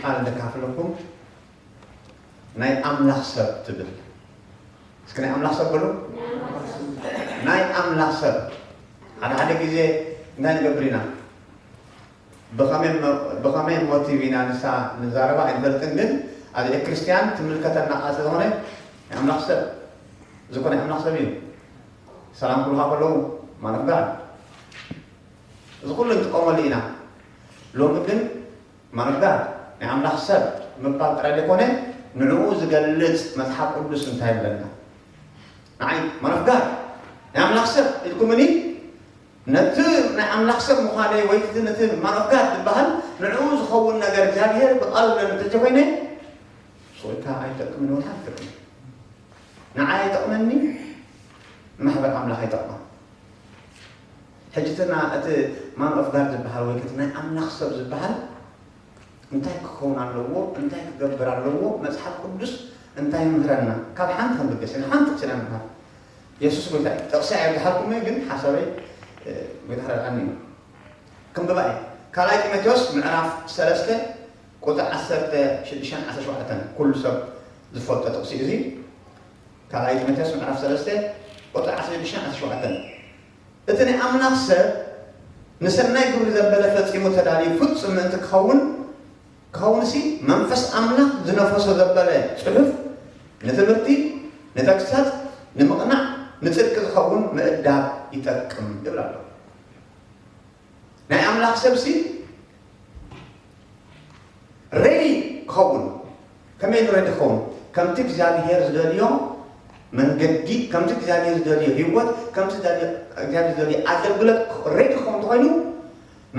ቃል ደካፍለኩም ናይ ኣምላኽ ሰብ ትብል። እስኪ ናይ ኣምላኽ ሰብ በሉ። ናይ ኣምላኽ ሰብ። ሓደ ሓደ ግዜ እንታይ ንገብር ኢና? ብኸመይ መ-፣ ብኸመይ ሞቲቭ ኢና ንሳ ንዛረባ ኣይንፈልጥን፣ ግን ኣብ ክርስትያን ትምልከተና ቃል ስለዝኾነ ናይ ኣምላኽ ሰብ፣ እዚ እኮ ናይ ኣምላኽ ሰብ እዩ። ሰላም ክብሉኻ ከለዉ ማን ኦፍ ጋድ፣ እዚ ኩሉ ንጥቀመሉ ኢና። ሎሚ ግን ማን ኦፍ ጋድ፣ ናይ ኣምላኽ ሰብ ምባል ጥራይ ዘይኮነ፣ ንዕኡ ዝገልጽ መጽሓፍ ቅዱስ እንታይ ይብለና? ንዓይ ማን ኦፍ ጋድ፣ ናይ ኣምላኽ ሰብ ኢልኩምኒ፣ ነቲ ናይ ኣምላኽ ሰብ ምዃነይ ወይ እቲ ነቲ ማን ኦፍ ጋድ ዝበሃል ንዕኡ ዝኸውን ነገር እግዚኣብሔር ብቃሉ ዝብለኒ እንተዘይኮይነ፣ ሶይካ ኣይጠቅምን ወላ ኣይጠቅምን። ንዓይ ኣይጠቕመኒ፣ ማሕበር ኣምላኽ ኣይጠቕማ። ሕጂ እቲ ና-፣ እቲ ማን ኦፍ ጋድ ዝበሃል ወይ እቲ ናይ ኣምላኽ ሰብ ዝበሃል እንታይ ክኸውን ኣለዎ? እንታይ ክገብር ኣለዎ? መጽሓፍ ቅዱስ እንታይ ይምህረና? ካብ ሓንቲ ክንብገስ ኢና፣ ሓንቲ ክስና ንምሃር። የሱስ ጎይታ እዩ። ጥቕሲ ኣየብዝሓልኩም እየ፣ ግን ሓሳበይ፣ እ፣ ጎይታ ክረድኣኒ እዩ። ክንብባ እየ። ካልኣይ ጢሞቴዎስ ምዕራፍ ሰለስተ ቁጽሪ ዓሰርተ ሽዱሽተን ዓሰርተ ሸውዓተን ኩሉ ሰብ ዝፈልጦ ጥቕሲ እዩ እዚ። ካልኣይ ጢሞቴዎስ ምዕራፍ ሰለስተ ቁጽሪ ዓሰርተ ሽዱሽተን ዓሰርተ ሸውዓተን። እቲ ናይ ኣምላኽ ሰብ ንሰናይ ግብሪ ዘበለ ፈጺሙ ተዳልዩ ፍጹም ምእንቲ ክኸውን፣ ክኸውንሲ መንፈስ ኣምላኽ ዝነፈሶ ዘበለ ጽሑፍ ንትምህርቲ፣ ንተግሳጽ፣ ንምቕናዕ፣ ንጽድቂ ዝኸውን ምእዳብ ይጠቅም ይብል ኣሎ። ናይ ኣምላኽ ሰብሲ ሬዲ ክኸውን። ከመይ ኢሉ ሬዲ ክኸውን? ከምቲ እግዚኣብሔር ዝደልዮ መንገዲ፣ ከምቲ እግዚኣብሔር ዝደልዮ ህይወት፣ ከምቲ ዝደልዮ፣ እግዚኣብሔር ዝደልዮ ኣገልግሎት ሬዲ ክኸውን እንተኾይኑ፣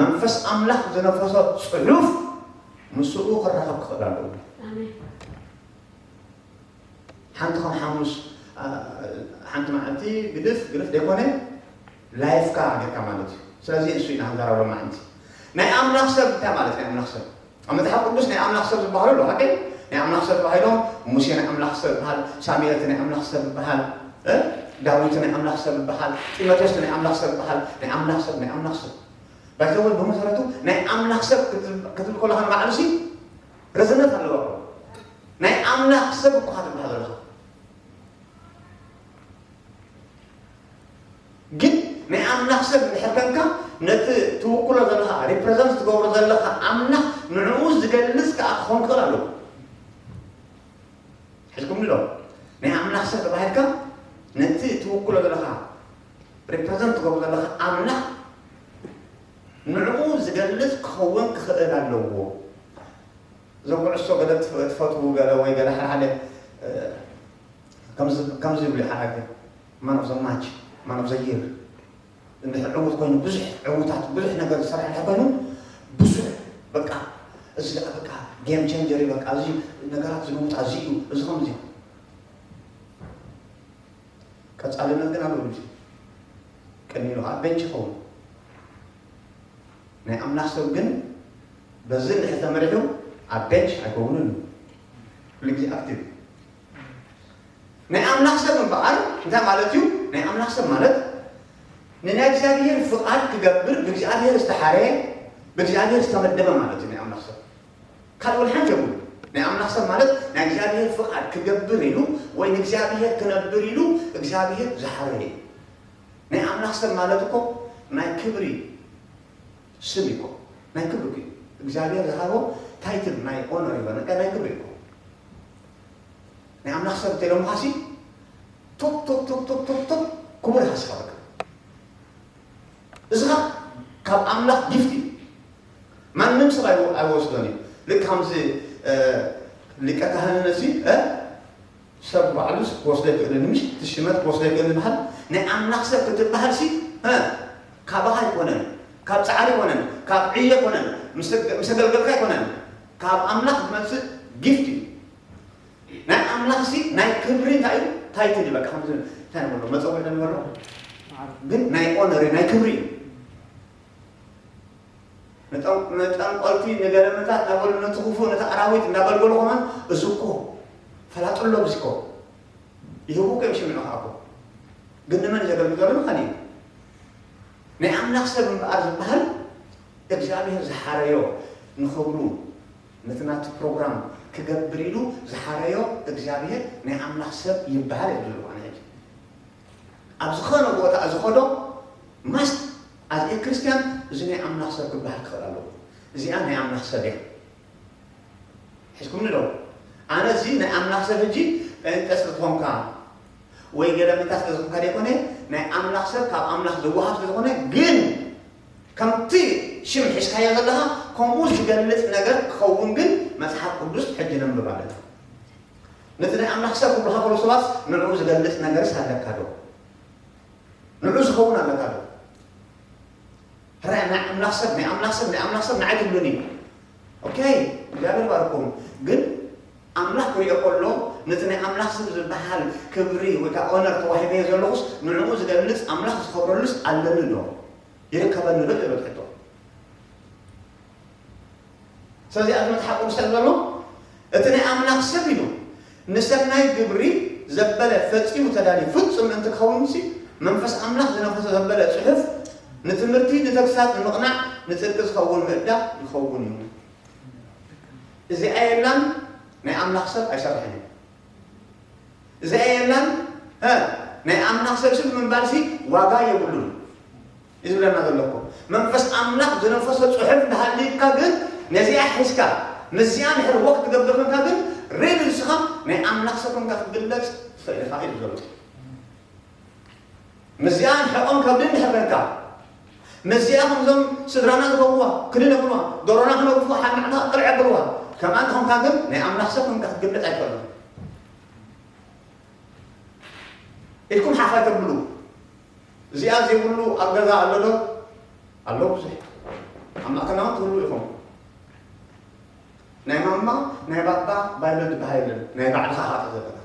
መንፈስ ኣምላኽ ዝነፈሶ ጽሑፍ ምስኡ ክራኸብ ክኽእል ኣለዎ። ኣሜን። ሓንቲ ከም ሓሙስ፣ ኣ፣ ሓንቲ መዓልቲ ግድፍ፣ ግድፍ ዘይኮነ ላይፍካ ጌርካ ማለት እዩ። ስለዚ እሱ ኢና ክንዛረብ ሎማዓንቲ። ናይ ኣምላኽ ሰብ እንታይ ማለት ናይ ኣምላኽ ሰብ? ኣብ መጽሓፍ ቅዱስ ናይ ኣምላኽ ሰብ ዝበሃሉ ኣለዉ፣ ሓቀይ? ናይ ኣምላኽ ሰብ ተባሂሎም፣ ሙሴ ናይ ኣምላኽ ሰብ ይበሃል፣ ሳሙኤል እቲ ናይ ኣምላኽ ሰብ ይበሃል፣ እ? ዳዊት ናይ ኣምላኽ ሰብ ይበሃል፣ ጢሞቴዎስ ናይ ኣምላኽ ሰብ ይበሃል። ናይ ኣምላኽ ሰብ፣ ናይ ኣምላኽ ሰብ። ባይዘወይ ብመሰረቱ ናይ ኣምላኽ ሰብ ክትብል፣ ክትብል ከለኻ ንባዕሉሲ ርዝነት ኣለዎ። ናይ ኣምላኽ ሰብ እኮ ኢኻ ትበሃል ዘለኻ። ግን ናይ ኣምላኽ ሰብ እንድሕር ኮንካ፣ ነቲ ትውክሎ ዘለኻ፣ ሪፕረዘንት ትገብሮ ዘለኻ ኣምላኽ ንዕኡ ዝገልጽ ከኣ ክኸውን ክኽእል ኣለዎ። ሒዝኩምኒ ዶ? ናይ ኣምላኽ ሰብ ተባሂልካ፣ ነቲ ትውክሎ ዘለኻ፣ ሪፕረዘንት ትገብሮ ዘለኻ ኣምላኽ ንዕኡ ዝገልጽ ክኸውን ክኽእል ኣለዎ። እዞም ኩዕሶ ገለ ትፈ-፣ ትፈትዉ ገለ ወይ ገለ ሓደ ሓደ፣ እ፣ ከምዚ፣ ከምዚ ይብሉ ሓደ ግዜ፣ ማን ኦፍ ዘ ማች፣ ማን ኦፍ ዘ ይር። እንድሕር ዕዉት ኮይኑ፣ ብዙሕ ዕዉታት፣ ብዙሕ ነገር ዝሰርሕ እንድሕር ኮይኑ፣ ብዙሕ በቃ፣ እዚ ደኣ በቃ ጌም ቼንጀር እዩ፣ በቃ እዚ ነገራት ዝልውጥ እዚ እዩ፣ እዚ ከምዚ እዩ። ቀጻልነት ግን ኣለዎ። ቅድሚ ኢሉ ከዓ ቤንች ይኸውን። ናይ ኣምላኽ ሰብ ግን በዚ እንድሕር ተመሪሑ ኣብ ቤንች ኣይከውንን እዩ። ኩሉ ግዜ ኣክቲቭ። ናይ ኣምላኽ ሰብ እምበኣር እንታይ ማለት እዩ? ናይ ኣምላኽ ሰብ ማለት ንናይ እግዚኣብሔር ፍቓድ ክገብር ብእግዚኣብሔር ዝተሓረየ፣ ብእግዚኣብሔር ዝተመደበ ማለት እዩ ናይ ኣምላኽ ሰብ። ካልእ ወላ ሓንቲ የብሉ። ናይ ኣምላኽ ሰብ ማለት ናይ እግዚኣብሔር ፍቓድ ክገብር ኢሉ ወይ ንእግዚኣብሔር ክነብር ኢሉ እግዚኣብሔር ዝሓረየ እዩ። ናይ ኣምላኽ ሰብ ማለት እኮ ናይ ክብሪ ስም እዩ እኮ። ናይ ክብሪ እኮ እዩ። እግዚኣብሔር ዝሃቦ ታይትል ናይ ኦነር እዩ፣ በቃ ናይ ክብሪ እዩ እኮ። ናይ ኣምላኽ ሰብ እንተኢሎምኻሲ ቶፕ፣ ቶፕ፣ ቶፕ፣ ቶፕ፣ ቶፕ፣ ቶፕ ክቡር ኢኻ ንስኻ በቃ። እዚ ኸኣ ካብ ኣምላኽ ጊፍት እዩ። ማንም ሰብ ኣይወ-፣ ኣይወስዶን እዩ። ልክ ከምዚ፣ እ፣ ሊቀ ካህንነት እዚ፣ እ፣ ሰብ ባዕሉ ክወስዶ ኣይክእልን፣ ምሽ እቲ ሽመት ክወስዶ ኣይክእልን ዝበሃል ናይ ኣምላኽ ሰብ ክትበሃልሲ፣ እ፣ ካባኻ ኣይኮነን፣ ካብ ጻዕሪ ኣይኮነን፣ ካብ ዕዮ ኣይኮነን፣ ምስ፣ ምስ ኣገልገልካ ኣይኮነን፣ ካብ ኣምላኽ ዝመጽእ ጊፍት እዩ። ናይ ኣምላኽሲ ናይ ክብሪ እንታይ እዩ? ታይትል እዩ። በቃ ከምዚ እንታይ ንበሎ? መጸውዒ ዶ ንበሎ? ግን ናይ ኦነር እዩ፣ ናይ ክብሪ እዩ። ንጠን-፣ ንጠንቆልቲ፣ ንገለመታት እናበሉ፣ ነቲ ክፉእ፣ ነቲ ኣራዊት እናገልገሉ ከማን፣ እዚ እኮ ፈላጥሎም፣ እዚ እኮ ይህቡ እኮ እዮም፣ ሽምዑ ከኣ እኮ። ግን ንመን እዩ ዘገልግል ዘሎ? ንኻሊእ እዩ። ናይ ኣምላኽ ሰብ እምበኣር ዝበሃል እግዚኣብሔር ዝሓረዮ ንኽብሩ፣ ነቲ ናቱ ፕሮግራም ክገብር ኢሉ ዝሓረዮ እግዚኣብሔር ናይ ኣምላኽ ሰብ ይበሃል እዩ ዝብሉ ኣነ ሕጂ። ኣብ ዝኾነ ቦታ ዝኸዶ ማስት ኣዝ ኤ ክርስቲያን እዚ ናይ ኣምላኽ ሰብ ክበሃል ክኽእል ኣለዎ። እዚኣ ናይ ኣምላኽ ሰብ እያ። ሒዝኩምኒ ዶ? ኣነ እዚ ናይ ኣምላኽ ሰብ ሕጂ ጴንጤ ስለ ዝኾንካ ወይ ገለ ምንታይ ስለ ዝኾንካ ዘይኮነ፣ ናይ ኣምላኽ ሰብ ካብ ኣምላኽ ዝወሃብ ስለ ዝኾነ፣ ግን ከምቲ ሽም ሒዝካዮ ዘለኻ ከምኡ ዝገልጽ ነገር ክኸውን ግን መጽሓፍ ቅዱስ ሕጂ ነንብብ ኣለና። ነቲ ናይ ኣምላኽ ሰብ ክብሉ ከለዉ ሰባት ንዕኡ ዝገልጽ ነገርስ ኣለካ ዶ? ንዑ ዝኸውን ኣለካ ዶ? ሕራይ ናይ ኣምላኽ ሰብ ናይ ኣምላኽ ሰብ ናይ ኣምላኽ ሰብ ንዓይ ትብሉኒ። ኦኬ፣ እግዚኣብሔር ባርኩም። ግን ኣምላኽ ክሪኦ ከሎ ነቲ ናይ ኣምላኽ ሰብ ዝበሃል ክብሪ ወይ ከዓ ኦነር ተዋሂበዮ ዘለኹስ ንዕኡ ዝገልጽ ኣምላኽ ዝኸብረሉስ ኣለኒ ዶ? ይርከበኒ ዶ? ይብል ሕቶ። ስለዚ ኣብዚ መጽሓፍ ቅዱስ ዘሎ እቲ ናይ ኣምላኽ ሰብ ኢሉ ንሰናይ ግብሪ ዘበለ ፈጺሙ ተዳልዩ ፍጹም ምእንቲ ክኸውን ሲ መንፈስ ኣምላኽ ዝነፈሶ ዘበለ ጽሑፍ ንትምህርቲ ንተግሳጽ ንምቕናዕ ንጽድቂ ዝኸውን ምእዳ ይኸውን እዩ። እዚኣ የላን ናይ ኣምላኽ ሰብ ኣይሰርሕን እዩ። እዚኣ የላን ሀ፣ ናይ ኣምላኽ ሰብ ስም ምንባርሲ ዋጋ የብሉን እዩ ዝብለና ዘሎ እኮ። መንፈስ ኣምላኽ ዝነፈሶ ጽሑፍ እንዳሃልዩካ ግን ነዚኣ ሒዝካ ምስዚኣ ንሕር ወቅት ትገብር ኮንካ ግን ሬድ ንስኻ ናይ ኣምላኽ ሰብ ኮንካ ክትግለጽ ትኽእል ኢኻ እዩ ዘሎ። ምስዚኣ ንሕቆም ከብዲ እንድሕር ኮንካ ምስዚኣ ከምዞም ስድራና ዝገብርዋ ክልል ኣብልዋ ዶሮና ክነግፉ ሓድማዕና ቅርዕ ኣብልዋ ከምኣ እንተኾንካ ግን ናይ ኣምላኽ ሰብ ኮንካ ክትግለጽ ኣይትኽእልን። ኢድኩም ሓፍ ኣይተብሉ። እዚኣ ዘይብሉ ኣብ ገዛ ኣሎ ዶ? ኣሎ ብዙሕ። ኣብ ማእከልና እውን ትህልዉ ኢኹም። ናይ ማማ ናይ ባባ ባይብል ዝበሃል የለን። ናይ ባዕልኻ ኢኻ ዘለካ።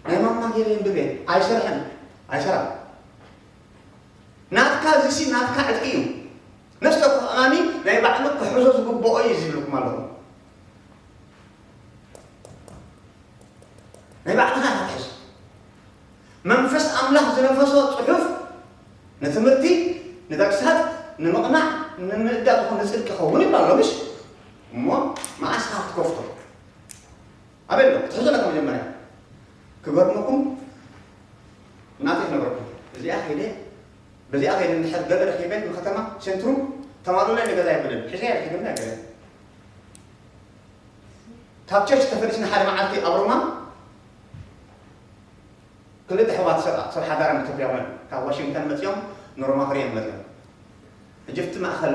ናይ ማማ ገይረ ይንብብ እየ። ኣይሰርሕን። ኣይሰራን። ናትካ እዚሲ ናትካ ዕጥቂ እዩ። ነፍሲ ወከፍ ኣማኒ ናይ ባዕሉ ክሕዞ ዝግብኦ እዩ ዝብልኩም ኣለኹ። ናይ ባዕልኻ ኢኻ ትሕዝ። መንፈስ ኣምላኽ ዝነፈሶ ጽሑፍ ንትምህርቲ፣ ንተግሳጽ፣ ንምቕናዕ፣ ንምእዳእ ዝኾነ ጽድቂ ይኸውን ይብላ ኣሎ። ምሽ እሞ መዓስ ኢኻ ክትከፍቶ? ኣበይ ኣሎ ክትሕዞ ኣለካ መጀመርያ። ክገርመኩም ናተይ ክነግረኩም። እዚኣ ከይደ በዚኣ ከይደ እንድሕር ገለ ረኺበ ንከተማ ሴንትሩም ተማሉለይ ንገዛ ይብልን ሕሸ ረኺብና ይብልን። ካብ ቸርች ተፈሊስና ሓደ መዓልቲ ኣብ ሮማ ክልተ ኣሕዋት ሰብ ሰብ ሓዳራም ኢትዮጵያውያን ካብ ዋሽንግተን መፂኦም ንሮማ ክሪኦም መፅኦም። ሕጂ ኣብቲ ማእኸል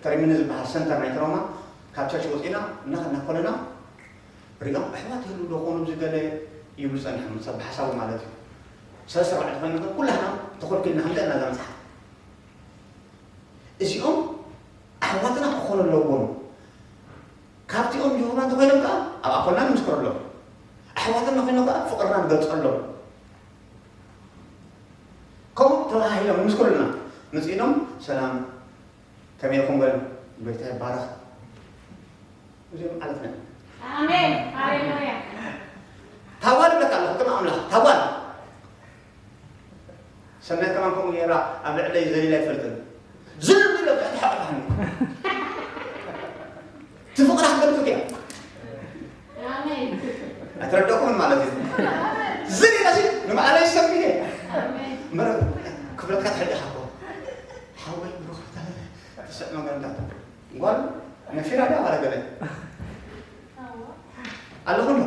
ተርሚኒ ዝበሃል ሰንተር ናይቲ ሮማ ካብ ቸርች ወፂና እናኸድና ከለና ሪኦም ኣሕዋት ይህሉ ዶ ኮኑ እዚ ገለ ይብሉ ፀኒሖም ሰብ ብሓሳቡ ማለት እዩ። ሰለስተ ኣርባዕተ ኮይና ኩላህና ተኾልኪልና ከምዚኣ እናዛ መፅሓፍ እዚኦም ኣሕዋትና ክኾኑ ኣለዎም። ካብቲኦም ጅሆባ እንተኮይኖም ከዓ ኣብ ኣኮልና ንምስክረሎም። ኣሕዋትና ኮይኖም ከዓ ፍቅርና ንገልፀሎም። ከምኡ ተባሂሎም ንምስክሩልና ምፅኢኖም ሰላም ከመይ ኢኹም በሉ። ጎይታ ይባረኽ። እዚኦም ዓለትና እዮም። ኣሜን ሃሌሉያ። ታጓል እብለካ ኣለኹ ከም ኣምላኽ ታጓል ሰናይት ከማን ከምኡ ገይራ ኣብ ልዕለይ ዘሊላ ኣይትፈልጥን። ዝም ኢለ ብትሕቲ ሓቑፋኒ ትፍቕራ ክገልጹ እያ። ኣትረደእኩምን ማለት እዩ። ዝም ኢለ ሲ ንባዕለይ ሰሚዐ እምበር ክብረትካ ትሕደኻ እኮ ሓወይ ብሩኽ ትስዕመ ገንዳ ጓል ነፊራ ዳ ባረገለ ኣለኹ ዶ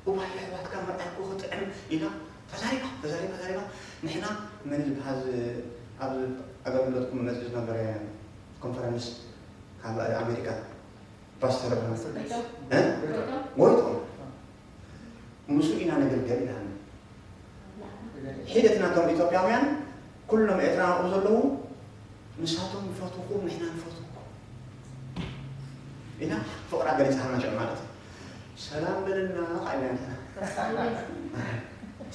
እዋይ ኣሕዋትካ መርዓይ እኮ ክጥዕም ኢላ ተዛሪባ ተዛሪባ ተዛሪባ። ንሕና መን ዝበሃል ኣብ ኣገልግሎትኩም መፂኡ ዝነበረ ኮንፈረንስ ካብ ኣሜሪካ ፓስተር ጎይቶም ምስኡ ኢና ነገልገል ኢላና። ሒደት ናቶም ኢትዮጵያውያን ኩሎም ኤርትራውያን ኣብኡ ዘለዉ ንሳቶም ይፈትውኹም ንሕና ንፈትውኩም ኢና ፍቕራ ገሊፅና ሽዑ ማለት እዩ። ሰላም በልና ከዓ ኢልና ንሕና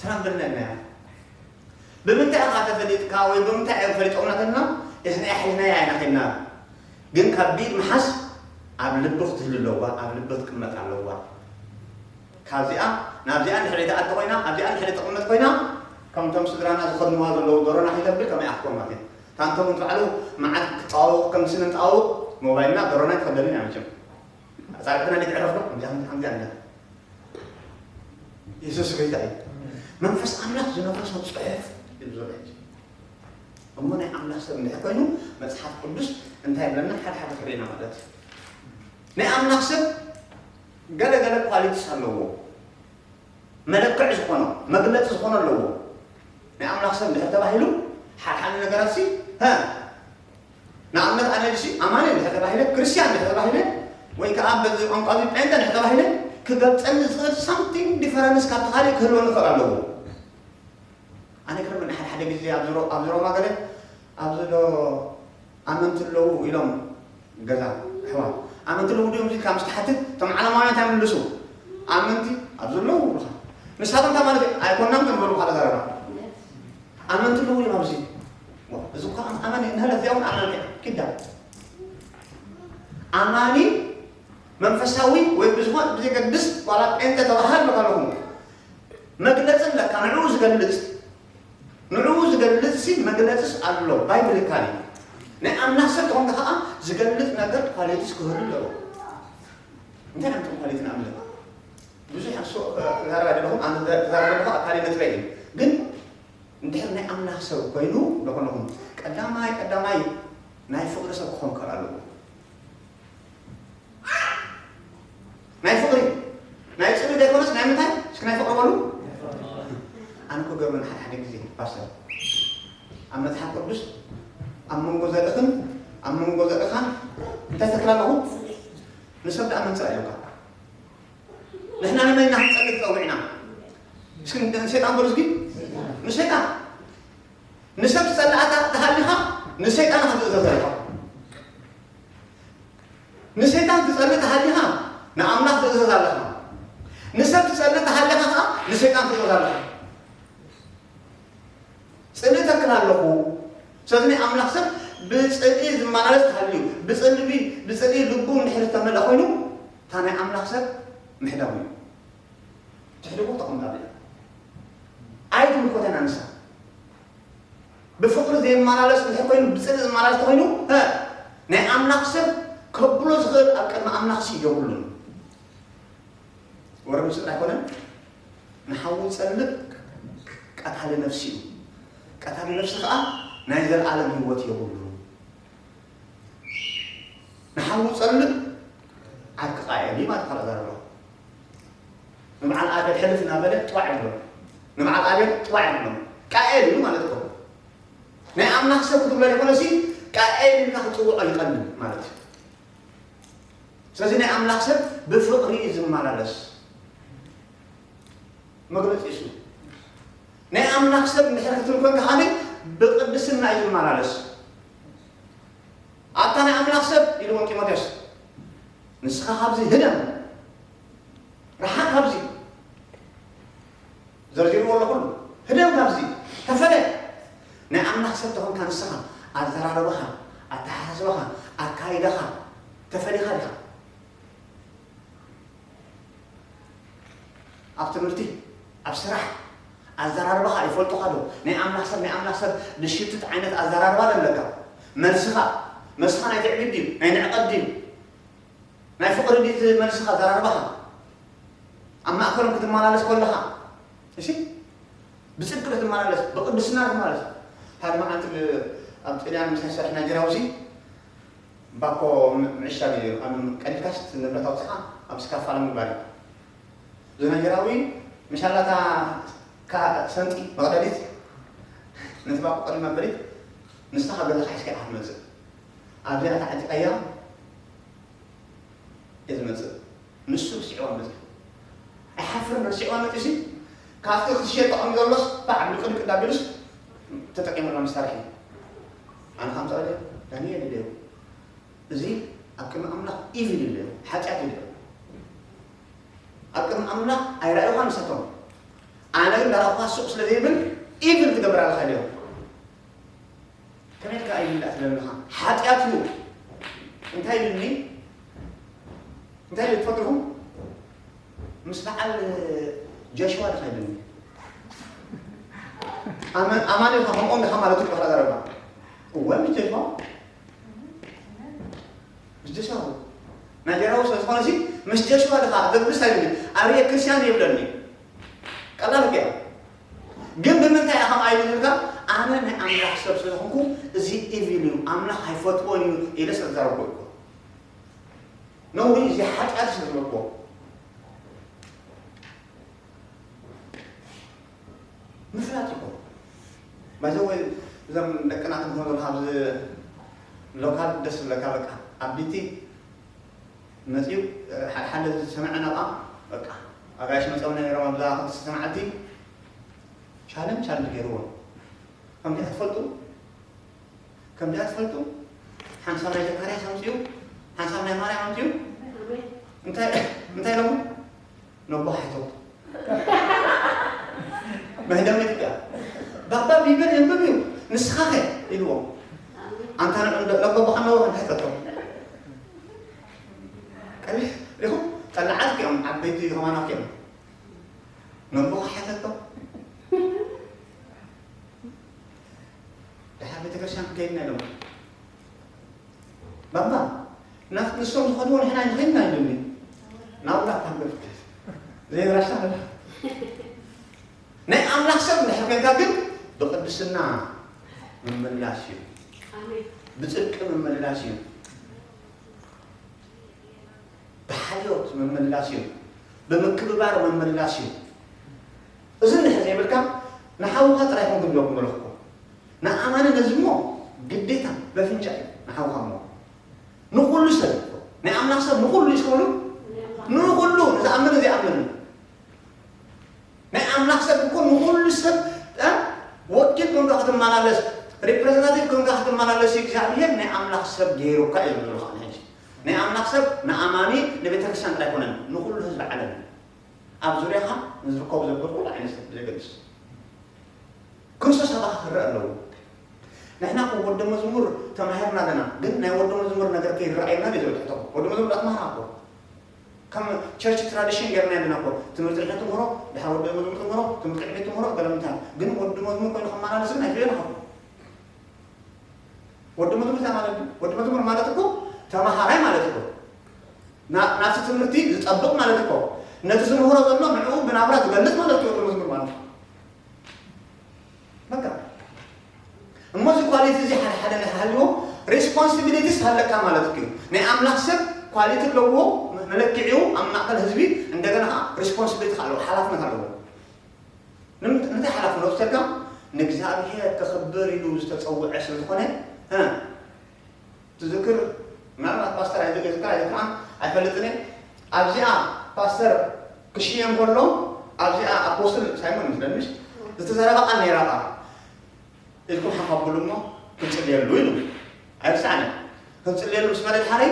ሰላም በልና ኢልና ኢና። ብምንታይ ኢኻ ተፈሊጥካ ወይ ብምንታይ እዮም ፈሊጦምና ተልና እዝና ሒዝናያ ኢና ኺድና። ግን ካብ ቢድ ምሓዝ ኣብ ልቢ ክትህሉ ኣለዋ፣ ኣብ ልቢ ክትቅመጥ ኣለዋ። ካብዚኣ ናብዚኣ እንድሕር ትኣቱ ኮይና ኣብዚኣ እንድሕር ትቕመጥ ኮይና ከምቶም ስድራና ዝኸድንዋ ዘለዉ ዶሮና ከይተብል ከመይ ኣትኮን ማለት እዩ። እታ ኣንቶም ባዕሉ መዓት ክጠዋወቕ ከም ስነ ጠዋወቕ ሞባይልና ደሮና ይተኸደልን እያ መቸም። ኣጻብዕትና እንዴት ዕረፍ ነው? እንዲያ እንዲያ እንዲያ። የሱስ ጎይታ እዩ። መንፈስ ኣምላኽ ዝነፈሶ ጽሑፍ እዩ ዘሎ ሕጂ። እሞ ናይ ኣምላኽ ሰብ እንድሕር ኮይኑ መጽሓፍ ቅዱስ እንታይ ይብለና? ሓደ ሓደ ክርእና ማለት እዩ። ናይ ኣምላኽ ሰብ ገለ ገለ ኳሊቲስ ኣለዎ። መለክዕ ዝኾኖ፣ መግለጺ ዝኾኖ ኣለዎ። ናይ ኣምላኽ ሰብ እንድሕር ተባሂሉ ሓደ ሓደ ነገራት ሲ ሀ ንኣብነት ኣነ ሲ ኣማኒ እንድሕር ተባሂለ፣ ክርስቲያን እንድሕር ተባሂለ፣ ወይ ከዓ በዚ ቋንቋ እዚ ጴንጠ እንድሕር ተባሂለ ክገልጸኒ ዝኽእል ሳምቲንግ ዲፈረንስ ካብቲ ካልእ ክህልወኒ ክኽእል ኣለዎ። ኣነ ገርመኒ ሓደ ሓደ ግዜ ኣብዚ ሮ- ኣብዚ ሮማ ገለ ኣብዚ ዶ ኣመንቲ ኣለዉ ኢሎም ገዛ ኣሕዋት ኣመንቲ ኣለዉ ድዮም ኢልካ ምስ ትሓትት እቶም ዓለማውያን እንታይ ምልሱ? ኣመንቲ ኣብዚ ኣለዉ ይብሉኻ። ንሳቶም እንታይ ማለት እዩ? ኣይኮናን ከም ዝበሉ ካልእ ዘረባ ኣመንቲ ኣለዉ እዮም ኣብዚ። ዋ፣ እዚ እኳ ኣም- ኣማኒ እንሀለ እዚኣ እውን ኣማኒ እያ። ኪዳ ኣማኒ መንፈሳዊ ወይ ብዝኾን ብዘገድስ ዋላ ጴንጠ ተባሃል መካለኹም መግለጺ ኣለካ ንዕኡ ዝገልጽ ንዕኡ ዝገልጽ ሲ መግለጽስ ኣሎ ባይብሊካሊ ናይ ኣምላኽ ሰብ ተኾንካ ከዓ ዝገልጽ ነገር ኳሊቲስ ክህሉ ኣለዎ። እንታይ ዓይነት ኳሊቲ ንኣብነት ብዙሕ ሶ- ክዛረብ ኣይደለኹም ኣነ ክዛረብ ዘለኹ ኣካሊ ነጥበይ እዩ ግን እንድሕር ናይ ኣምላኽ ሰብ ኮይኑ ለኾነኹም ቀዳማይ ቀዳማይ ናይ ፍቕሪ ሰብ ክኾን ክኽእል ኣለዎ። ናይ ፍቕሪ ናይ ጽልኢ ዘይኮነስ ናይ ምንታይ እስኪ ናይ ፍቕሪ በሉ። ኣነ እኮ ገርመን ሓደ ሓደ ግዜ ፓስተር ኣብ መጽሓፍ ቅዱስ ኣብ መንጎ ዘርእኽን ኣብ መንጎ ዘርእኻን እንታይ ተክል ኣለኹ ንሰብ ደኣ መንጽር ኣለካ ንሕና ንመን ኢና ክንጸሊ ተጸዊዕና እስኪ ንሰይጣን በሉ እስኪ ንሰይጣን ንሰብ ትጸልእ ተሃሊኻ ንሰይጣን ኢኻ ትእዘዝ ኣለኻ ንሰይጣን ትጸልእ ተሃሊኻ ንኣምላኽ ትእዘዝ ኣለኻ ንሰብ ትጸልእ ተሃሊኻ ከዓ ንሰይጣን ትእዘዝ ኣለኻ ጽልኢ ተክል ኣለኹ ስለዚ ናይ ኣምላኽ ሰብ ብጽልኢ ዝመላለስ ተሃልዩ ብጽልኢ ብጽልኢ ልቡ እንድሕር ዝተመልአ ኮይኑ እታ ናይ ኣምላኽ ሰብ ምሕዳሙ እዩ ትሕድጎ ተቐምጣሉ እያ ኣይትምልኮተና ንሳ ብፍቕሪ ዘይመላለስ እንድሕር ኮይኑ ብጽልኢ ዝመላለስ ተኮይኑ ናይ ኣምላኽ ሰብ ከብሎ ዝኽእል ኣብ ቅድሚ ኣምላኽ ሲ የብሉን ወረ ምስል ኣይኮነን ንሓዉ ጸልእ ቀታሊ ነፍሲ እዩ ቀታሊ ነፍሲ ከዓ ናይ ዘለዓለም ህይወት የብሉ ንሓዉ ጸልእ ዓርኪ ቃየል እዩ ማለት ካልእ ዘረባ ንበዓል ኣቤል ሕልፍ እናበለ ጥዋዕ ይብሎ ንበዓል ኣቤል ጥዋዕ ይብሎ ቃየል እዩ ማለት እኮ ናይ ኣምላኽ ሰብ ክትብሎ ዘይኮነሲ ቃየል ኢልካ ክፅውዖ ይቐልል ማለት እዩ ስለዚ ናይ ኣምላኽ ሰብ ብፍቕሪ እዩ ዝመላለስ መግለፂ እሱ ናይ ኣምላኽ ሰብ እንድሕር ክትብል ኮንካ ከዓኒ ብቅድስና እዩ ዝመላለስ ኣታ ናይ ኣምላኽ ሰብ ኢልዎም ጢሞቴዎስ ንስኻ ካብዚ ህደም ርሓቕ ካብዚ ዘርዚርዎ ኣሎ ኩሉ ህደም ካብዚ ተፈለ ናይ ኣምላኽ ሰብ ተኾንካ ንስኻ ኣዘራረባኻ ኣተሓሳስባኻ ኣካይዳኻ ተፈሊኻ ዲኻ ኣብ ትምህርቲ ኣብ ስራሕ ኣዘራርባኻ ይፈልጡኻ ዶ ናይ ኣምላኽ ሰብ ናይ ኣምላኽ ሰብ ዝሽትት ዓይነት ኣዘራርባ ዘለካ መልስኻ መልስኻ ናይ ትዕቢት ድዩ ናይ ንዕቀት ድዩ ናይ ፍቕሪ ድዩ እቲ መልስኻ ኣዘራርባኻ ኣብ ማእከሎም ክትመላለስ ከለኻ እሺ ብጽድቂ ክትመላለስ ብቅድስና ክትመላለስ ሓደ መዓልቲ ኣብ ጥልያን ምሳይ ሰርሕ ናይጀራዊ ባኮ ምዕሻግ እዩ ኣብ ቀዲድካስ ንብረት ኣውፅኻ ኣብ ስካፋላ ምግባር እዩ እዚ ናይጀራዊ ምሻላታ ሰንጢ መቕደዲት ነቲ ባኮ ቀዲማ በሊት ንስኻ ገዛኻ ሒዝካ ኢኻ ትመፅእ ኣብዚኣ ተዓጢቐያ እየ ዝመፅእ ንሱ ርሲዕዋ መፅእ ኣይሓፍርን ርሲዕዋ መፅእ ሲ ካብቲ ክትሸጥ ጠቐሚ ዘሎስ ባዕ ብልቅልቅ እንዳቢሉስ ተጠቂሙላ መሳርሒ ኣነ ከም ፀቐለ ዳንኤል ይደዩ እዚ ኣብ ቅድሚ ኣምላኽ ኢቪል ይደዩ ሓጢኣት ይደዩ ኣብ ቅድሚ ኣምላኽ ኣይረኣዩኻ ንሳቶም ኣነ ግን ዳረኹኻ ሱቕ ስለ ዘይብል ኢቪል ትገብር ኣለኻ ኢደዮም ከመይ ኢልካ ኣይብላዕ ትብለኒ ኣለኻ ሓጢኣት እዩ እንታይ ኢሉኒ እንታይ ኢሉ ትፈጥርኹም ምስ በዓል ጆሽዋ ድኻ ኢሉኒ ኣማን ኢልካ ከምኦም ድኻ ማለት እዩ ድኻ ዘረባ እወ፣ ምስ ጀሽዋ። ምስ ጀሽዋ። ናይጀርያዊ ስለ ዝኾነ ሲ፣ ምስ ጀሽዋ ድኻ ዘብልስ ኣይብልኒ። ኣርየ ክርስቲያን ይብለኒ። ቀላል እኮ እያ። ግን ብምንታይ ኢኻ ከምኣ ኢሉ ዝብልካ? ኣነ ናይ ኣምላኽ ሰብ ስለ ዝኾንኩ፣ እዚ ኢቪል እዩ፣ ኣምላኽ ኣይፈትዎን እዩ ኢለ ስለ ዝዛረብኩ እኮ። ነውሪ፣ እዚ ሓጢኣት ስለ ዝበልኩዎ። ምፍላጥ እኮ። ባይዘወይ፣ እዞም ደቅና ክንኮኑ ዘለና ኣብዚ ሎካል ደስ ዝብለካ፣ በቃ፣ ኣብ ቢቲ መጺኡ፣ ሓደ ሓደ ዝሰምዐና ቃ፣ በቃ፣ ኣጋይሽ መጸውና ነይሮም ኣብዛ ክልተ ሰማዕቲ፣ ቻለንጅ ቻለንጅ ገይርዎ። ከምዚ ትፈልጡ? ከምዚኣ ትፈልጡ? ሓንሳብ ናይ ዘካርያስ ኣምፅኡ፣ ሓንሳብ ናይ ማርያም ኣምፅኡ። እንታይ እንታይ ኢሎሞ? ነቦ ሓይቶ። መህደም ኢትዮጵያ። ባባ ቢብል የንብብ እዩ፣ ንስኻ ኸ? ኢልዎም። ኣንታ ነቦኻ ነቦኻ እንታይ ተቶ? ቀሊሕ ኢኹም ጠላዓት እዮም፣ ዓበይቲ ከማና እዮም። ነቦ ሓይቶ። ደሓር ቤተክርስትያን ከይድና ኢሎም። ባባ፣ ናብቲ ንሶም ዝኸድዎ ንሕና ኣይንኸይድና ኢሉኒ። ናብራ ታንበብ። ዘይራሻ። ናይ ኣምላኽ ሰብ እንድሕር ኮይንካ ግን ብቅድስና ምምላስ እዩ። ኣሜን። ብጽድቂ ምምላስ እዩ። ብሓልዮት ምምላስ እዩ። ብምክብባር ምምላስ እዩ። እዚ እንድሕር ዘይብልካ ንሓውኻ ጥራይ ኮንኩም ዶ ክመለኽኩም? ንኣማኒ ነዚ እሞ ግዴታ በፍንጫ እዩ ንሓውኻ እሞ። ንኹሉ ሰብ፣ ናይ ኣምላኽ ሰብ ንኹሉ እዩ ዝኸውሉ። ንኹሉ፣ ንዝኣምን ዘይኣምን። ናይ ኣምላኽ ሰብ እኮ ንኹሉ ሰብ፣ እ፣ ወኪል ኮንካ ክትመላለስ፣ ሪፕሬዘንታቲቭ ኮንካ ክትመላለስ እዩ እግዚኣብሔር ናይ ኣምላኽ ሰብ ገይሩካ እዩ ዝብለካ ንሕጂ። ናይ ኣምላኽ ሰብ ንኣማኒ ንቤተክርስትያን ጥራይ ኣይኮነን፣ ንኹሉ ህዝቢ ዓለም እዩ። ኣብ ዙርያኻ ንዝርከቡ ዘበል ኩሉ ዓይነት ሰብ ብዘገድስ። ክርስቶስ ኣባኻ ክረአ ኣለዎ። ንሕና እኮ ወዲ መዝሙር ተማሂርና ኣለና፣ ግን ናይ ወዲ መዝሙር ነገር ከይረኣየና ድዩ ዝብል ሕቶ? ወዲ መዝሙር ኣትማሃራ እኮ። ከም ቸርች ትራዲሽን ጌርና ኣለና እኮ። ትምህርቲ ድሕነት ትምህሮ፣ ድሓር ወዲ መዝሙር ትምህሮ፣ ትምህርቲ ዕቤት ትምህሮ፣ ገለ ምንታይ። ግን ወዲ መዝሙር ኮይኑ ከመላለስ ግን ኣይክእልን እኮ። ወዲ መዝሙር እንታይ ማለት እዩ? ወዲ መዝሙር ማለት እኮ ተማሃራይ ማለት እኮ። ና-፣ ናብቲ ትምህርቲ ዝጠብቕ ማለት እኮ። ነቲ ዝምህሮ ዘሎ ንዕኡ ብናብራ ዝገልጽ ማለት እዩ ወዲ መዝሙር ማለት። በቃ። እሞ እዚ ኳሊቲ እዚ ሓደ ሓደ እንድሕር ሃልይዎ፣ ሬስፖንሲቢሊቲስ ሃለካ ማለት እዩ። ናይ ኣምላኽ ሰብ ኳሊቲ ኣለዎ፣ መለክዒኡ ኣብ ማእከል ህዝቢ፣ እንደገና ከዓ ሬስፖንሲቢሊቲ ከዓ ኣለዎ፣ ሓላፍነት ኣለዎ። ንምንት-፣ እንታይ ሓላፍነት ወሰድካ? ንእግዚኣብሔር ከኽብር ኢሉ ዝተጸውዐ ስለ ዝኾነ፣ እ፣ ትዝክር፣ ምናልባት ፓስተር ኣይዘ-፣ ይዝክር ኣይዘክራን ኣይፈልጥን እየ። ኣብዚኣ ፓስተር ክሽየም ከሎ፣ ኣብዚኣ ኣፖስትል ሳይሞን ይመስለኒ፣ ዝተዘረበ ቃል ነይራ ኸዓ፣ ኢልኩም ሓፋብሉ እሞ ክንጽልየሉ ኢሉ። ኣይርሳዕን። ክንጽልየሉ ምስ በለ፣ ድሓረይ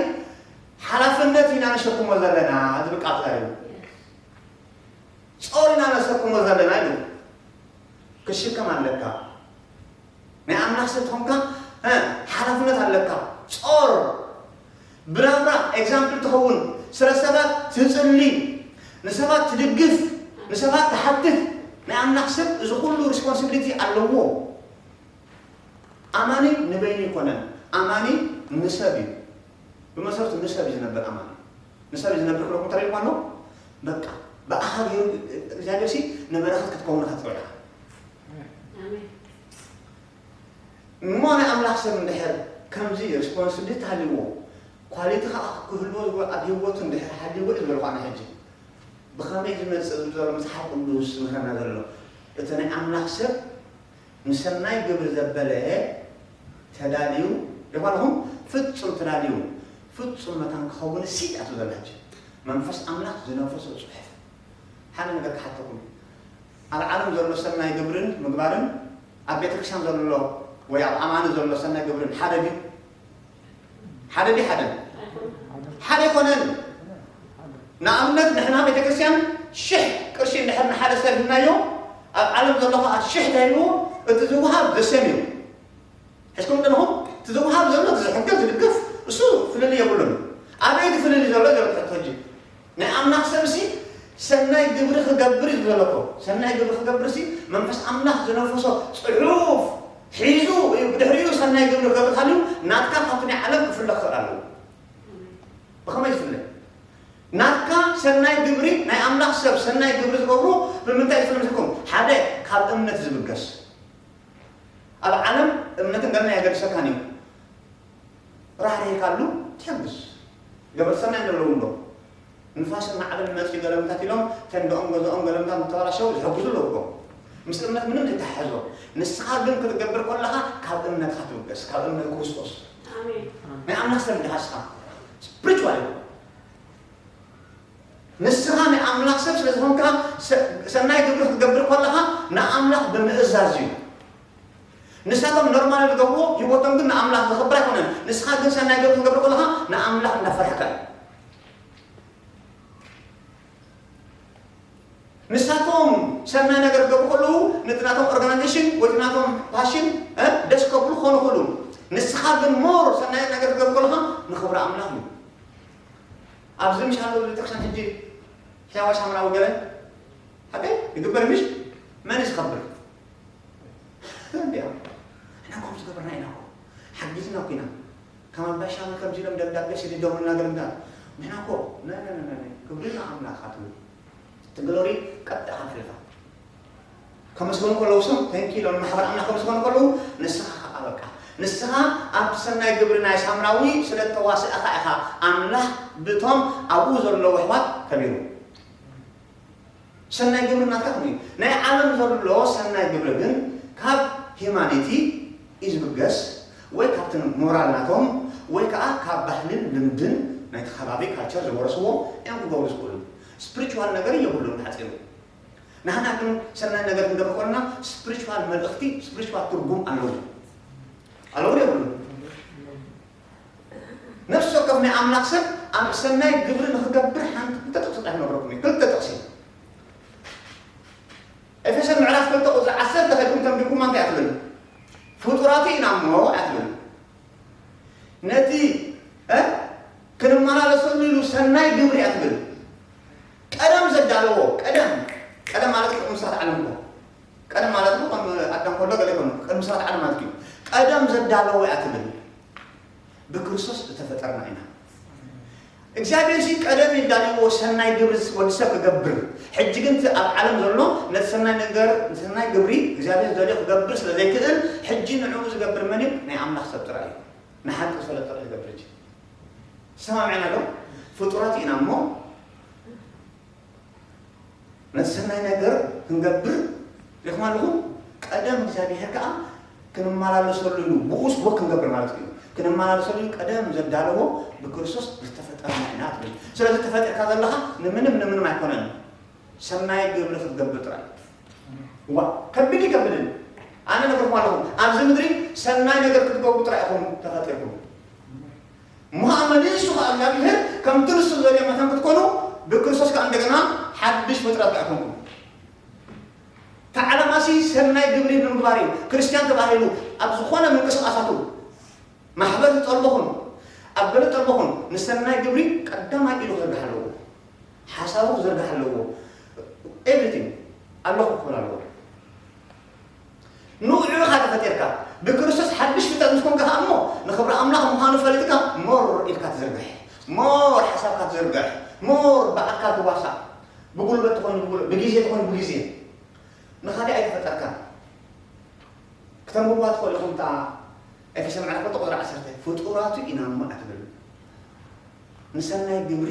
ሓላፍነት ኢና ንሸክሞ ዘለና ዝብል ቃል ተዛሪቡ። ጾር ኢና ነሰክሞ ዘለና ኢሉ። ክሽከም ኣለካ። ናይ ኣምላኽ ሰብ ተኾንካ፣ እ፣ ሓላፍነት ኣለካ። ጾር። ብናብራ ኤግዛምፕል ትኸውን። ስለ ሰባት ትጽሊ። ንሰባት ትድግፍ። ንሰባት ትሓትት። ናይ ኣምላኽ ሰብ እዚ ኩሉ ሪስፖንሲቢሊቲ ኣለዎ። ኣማኒ ንበይኑ ኣይኮነን። ኣማኒ ንሰብ እዩ። ብመሰረቱ ንሰብ እዩ ዝነብር ኣማኒ። ንሰብ እዩ ዝነብር ክለኩም ተረድእኳ ኣሎ። በቃ ብኣኻ ገይሩ እግዚኣብሔር ሲ ንበረኸት ክትከውን ኢኻ ትፅውዕኻ። ኣሜን። እሞ ናይ ኣምላኽ ሰብ እንድሕር ከምዚ ሪስፖንስብሊቲ ሃልይዎ፣ ኳሊቲ ከዓ ክህልዎ ዝግባእ ኣብ ህይወቱ እንድሕር ሃልይዎ እዩ ዝበልኳ። ኣነ ሕጂ ብኸመይ ዝመፅእ ዝብል ዘሎ መፅሓፍ ቅዱስ ዝምህረና ዘሎ፣ እቲ ናይ ኣምላኽ ሰብ ንሰናይ ግብሪ ዘበለ ተዳልዩ፣ ይኾንኹም ፍጹም ተዳልዩ፣ ፍጹም መታን ክኸውን ሲድ ኣቱ ዘላች መንፈስ ኣምላኽ ዝነፈሶ ጽሑፍ። ሓደ ነገር ክሓተኩም። ኣብ ዓለም ዘሎ ሰናይ ግብርን ምግባርን ኣብ ቤተክርስትያን ዘሎ ወይ ኣብ ኣማኒ ዘሎ ሰናይ ግብርን ሓደ ድዩ? ሓደ ድዩ? ሓደ? ሓደ ኣይኮነን። ንኣብነት ንሕና ቤተክርስትያን ሽሕ ቅርሺ እንድሕር ንሓደ ሰብ ሂብናዮ፣ ኣብ ዓለም ዘሎ ኸዓ ሽሕ ተሂብዎ፣ እቲ ዝወሃብ ዘሰም እዩ። ሕዝኩም ደለኹም፣ እቲ ዝወሃብ ዘሎ፣ እቲ ዝሕገዝ፣ ዝድገፍ፣ እሱ ፍልልይ የብሉን። ኣበይ እቲ ፍልልይ ዘሎ ዘሎ ትሕቶ ሕጂ? ናይ ኣምላኽ ሰብሲ ሰናይ ግብሪ ክገብር እዩ ዘሎ እኮ። ሰናይ ግብሪ ክገብርሲ መንፈስ ኣምላኽ ዝነፈሶ ጽሑፍ ሒዙ ብድሕሪኡ ሰናይ ግብሪ ክገብር ተሃልዩ ናትካ ካብቲ ናይ ዓለም ክፍለ ክኽእል ኣለዎ። ብኸመይ ዝፍለ? ናትካ ሰናይ ግብሪ፣ ናይ ኣምላኽ ሰብ ሰናይ ግብሪ ዝገብሩ ብምንታይ ዝፍለ መስልኩም? ሓደ፣ ካብ እምነት ዝብገስ። ኣብ ዓለም እምነትን ገለን ኣየገድሰካን እዩ። ራህሪህካሉ ትሕግዝ። ገበር ሰናይ ዘለዉ እንዶ ንፋስን ማዕበልን መፅዩ ገለምታት ኢሎም ተንደኦም ገዛኦም ገለምታት ምተባላሸው ዝሕግዙ ኣለውኮ። ምስ እምነት ምንም ዘይተሓሕዞ። ንስኻ ግን ክትገብር ከለኻ ካብ እምነትካ ትብገስ፣ ካብ እምነት ክርስቶስ። ናይ ኣምላኽ ሰብ እንዲኻ ንስኻ። ስፕሪቹዋል እዩ። ንስኻ ናይ ኣምላኽ ሰብ ስለ ዝኾንካ ሰ- ሰናይ ግብሪ ክትገብር ከለኻ ንኣምላኽ ብምእዛዝ እዩ። ንሳቶም ኖርማል ዝገብርዎ ህይወቶም ግን ንኣምላኽ ዘኽብር ኣይኮነን። ንስኻ ግን ሰናይ ግብሪ ክትገብር ከለኻ ንኣምላኽ እንዳፈርሕካ እዩ። ንሳቶም ሰናይ ነገር ክገብሩ ከለዉ ነቲ ናቶም ኦርጋናይዜሽን ወይ እቲ ናቶም ፓሽን እ፣ ደስ ከብሉ ክኾኑ ይኽእሉ። ንስኻ ግን ሞር ሰናይ ነገር ክገብር ከለኻ ንኽብሪ ኣምላኽ እዩ። ኣብዚ ምሽ ኣሎ ቤተክርስትያን ሕጂ ሕያዋ ሳምራዊ ገለ ሓቀይ ይግበር ምሽ መን እዩ ዝኸብር? እንዲያ ንሕና ከምኡ ዝገበርና ኢና እኮ ሓጊዝና እኮ ኢና። ከም ኣባሻ ከምዚ ኢሎም ደብዳቤ ሰዲዶምልና ገለምታ ንሕና እኮ ነ ነ ነ ነ ክብሪ ንኣምላኽ ኣትብል እቲ ግሎሪ ቀጥታ ከፊልካ ከመስገኑ ከለዉ ሰብ ተንኪ ኢሎም ማሕበር ኣምላኽ ከመስገኑ ከለዉ ንስኻ ከዓ በቃ ንስኻ ኣብቲ ሰናይ ግብሪ ናይ ሳምራዊ ስለ እተዋስእኻ ኢኻ ኣምላኽ ብቶም ኣብኡ ዘለዉ ኣሕዋት ከቢሩ። ሰናይ ግብሪ ናትካ ኮይኑ እዩ። ናይ ዓለም ዘሎ ሰናይ ግብሪ ግን ካብ ሂማኒቲ እዩ ዝብገስ ወይ ካብቲ ሞራል ናቶም ወይ ከዓ ካብ ባህልን ልምድን ናይቲ ከባቢ ካልቸር ዝወረስዎ እዮም ክገብሩ ዝኽእሉ። ስፕሪቹዋል ነገር የብሉን ሓፂሩ። ንሕና ግን ሰናይ ነገር ክንገብር ከለና ስፕሪቹዋል መልእኽቲ ስፕሪቹዋል ትርጉም ኣለዎ ኣለዎ የብሉን። ነፍሲ ወከፍ ናይ ኣምላኽ ሰብ ኣብ ሰናይ ግብሪ ንኽገብር ሓንቲ ክልተ ጥቕሲ ጥራሕ ነግረኩም እዩ። ክልተ ጥቕሲ ኤፌሶን ምዕራፍ ክልተ ቁፅሪ ዓሰርተ ከይድኩም ተንቢብኩማ እንታይ ኣትብል? ፍጡራቱ ኢና እሞ ኣትብል። ነቲ እ ክንመላለሰሉ ኢሉ ሰናይ ግብሪ ኣትብል። ቀደም ዘዳለዎ ቀደም ቀደም ማለት ቅድሚ ስራት ዓለም እኮ ቀደም ማለት እኮ ከም ኣዳም ከሎ ገለ ይኮኑ ቅድሚ ስራት ዓለም ማለት እዩ። ቀደም ዘዳለዎ ኣትብል። ብክርስቶስ ዝተፈጠርና ኢና። እግዚኣብሔር ሲ ቀደም ይዳልዎ ሰናይ ግብሪ ወዲ ሰብ ክገብር። ሕጂ ግን እቲ ኣብ ዓለም ዘሎ ነቲ ሰናይ ነገር ሰናይ ግብሪ እግዚኣብሔር ዘልዮ ክገብር ስለ ዘይክእል ሕጂ ንዕኡ ዝገብር መን እዩ? ናይ ኣምላኽ ሰብ ጥራይ እዩ። ንሓቂ ዝፈለጥ ጥራይ ዝገብር እንጂ። ሰማምዕና ዶ? ፍጡራት ኢና እሞ ነቲ ሰናይ ነገር ክንገብር ሪኹም ኣለኹም። ቀደም እግዚኣብሔር ከዓ ክንመላለሰሉ ኢሉ ብኡስ ወ ክንገብር ማለት እዩ። ክንመላለሰሉ ኢሉ ቀደም ዘዳለዎ ብክርስቶስ ዝተፈጠርና ኢና ትብል። ስለዚ ተፈጢርካ ዘለኻ ንምንም ንምንም ኣይኮነን። ሰናይ ግብሪ ክትገብር ጥራይ። ዋ ከቢድ ይከብድን ኣነ ነግርኩም ኣለኹም ኣብዚ ምድሪ ሰናይ ነገር ክትገብሩ ጥራይ ኢኹም ተፈጢርኩም። እሞ ኣመሊሱ ከዓ እግዚኣብሔር ከምቲ ንሱ ዘልዮ መታን ክትኮኑ ብክርስቶስ ከዓ እንደገና ሓድሽ ፍጥረት ከዓ ኮንኩም። ተዓለማሲ ሰናይ ግብሪ ብምግባር እዩ ክርስቲያን ተባሂሉ ኣብ ዝኾነ ምንቅስቃሳቱ ማሕበር ዝጠልቦኹን ኣብ ገለ ጠልቦኹን ንሰናይ ግብሪ ቀዳማይ ኢሉ ክዘርግሕ ኣለዎ። ሓሳቡ ክዘርግሕ ኣለዎ። ኤቭሪቲንግ ኣለኹ ክኾን ኣለዎ። ንዑ ኢኻ ተፈጢርካ ብክርስቶስ ሓድሽ ፍጥረት ምስ ኮንካ እሞ ንኽብሪ ኣምላኽ ምዃኑ ፈሊጥካ ሞር ኢልካ ትዝርግሕ ሞር ሓሳብካ ትዝርግሕ ሞር ብኣካል ትዋሳእ ብጉልበት ትኾይኑ ብጉልበት ብግዜ ትኾይኑ ብግዜ ንኻሊእ ኣይተፈጠርካ ክተንብብዋ ትኽእሉ ኢኹም እታ ኤፌሶን ምዕራፍ ክልተ ቁፅሪ ዓሰርተ ፍጡራቱ ኢና እሞ ኣትብል ንሰናይ ግብሪ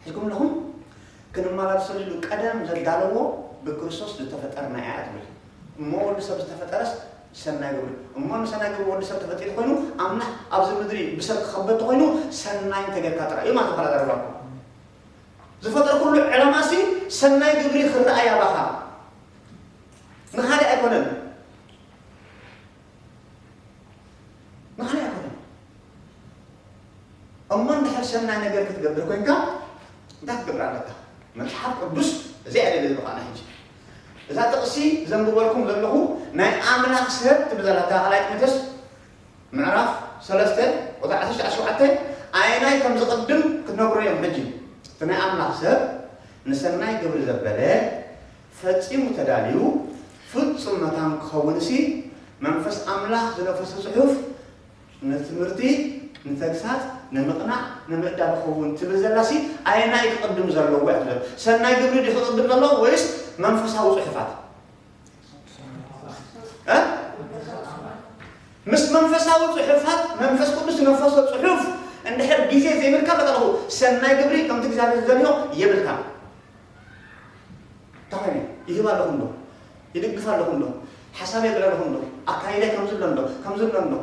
ሒዝኩም ኣለኹም ክንመላለሰሉ ኢሉ ቀደም ዘዳለዎ ብክርስቶስ ዝተፈጠርና እያ ትብል። እሞ ወዲ ሰብ ዝተፈጠረስ ሰናይ ግብሪ እሞ ንሰናይ ግብሪ ወዲ ሰብ ተፈጢሩ ኮይኑ ኣምላኽ ኣብዚ ምድሪ ብሰብ ክኸበድ ተኮይኑ ሰናይ እንተጌርካ ጥራይ እዩ ማለት ኳላ ዘረባኩም ዝፈጠርኩሉ ዕላማሲ ሰናይ ግብሪ ክረኣይ ኣባኻ ንኻሊእ ኣይኮነን ንኻሊእ ኣይኮነን እሞ እንድሕር ሰናይ ነገር ክትገብር ኮንካ እንታይ ክትገብር ኣለካ መፅሓፍ ቅዱስ እዚ ኣደለ ዝበቃና ሕጂ እዛ ጥቕሲ ዘንብበልኩም ዘለኹ ናይ ኣምላኽ ሰብ ትብል ዘላ እታ ካልኣይ ጢሞቴዎስ ምዕራፍ ሰለስተ ቁፅሪ ዓሰርተ ሸውዓተ ኣየናይ ከም ዝቕድም ክትነግሩ እዮም ሕጂ እቲ ናይ ኣምላኽ ሰብ ንሰናይ ግብሪ ዘበለ ፈጺሙ ተዳልዩ ፍጹም መታን ክኸውን እሲ መንፈስ ኣምላኽ ዝነፈሶ ጽሑፍ ንትምህርቲ፣ ንተግሳጽ፣ ንምቕናዕ፣ ንምእዳብ ክኸውን ትብል ዘላሲ ኣየናይ ክቕድም ዘለዎ እያ ትብል? ሰናይ ግብሪ ድዩ ክቕድም ዘለዎ ወይስ መንፈሳዊ ጽሑፋት? እ? ምስ መንፈሳዊ ጽሑፋት፣ መንፈስ ቅዱስ ዝነፈሶ ጽሑፍ እንድሕር ግዜ ዘይብልካ፣ በቃ ኣለኹ፣ ሰናይ ግብሪ ከምቲ እግዚኣብሔር ዝደልዮ የብልካ። እንታይ ኮይኑ? ይህብ ኣለኹ እንዶ? ይድግፍ ኣለኹ እንዶ? ሓሳብ የብል ኣለኹ እንዶ? ኣካይዳይ ከምዚ ኣሎ እንዶ? ከምዚ ኣሎ እንዶ?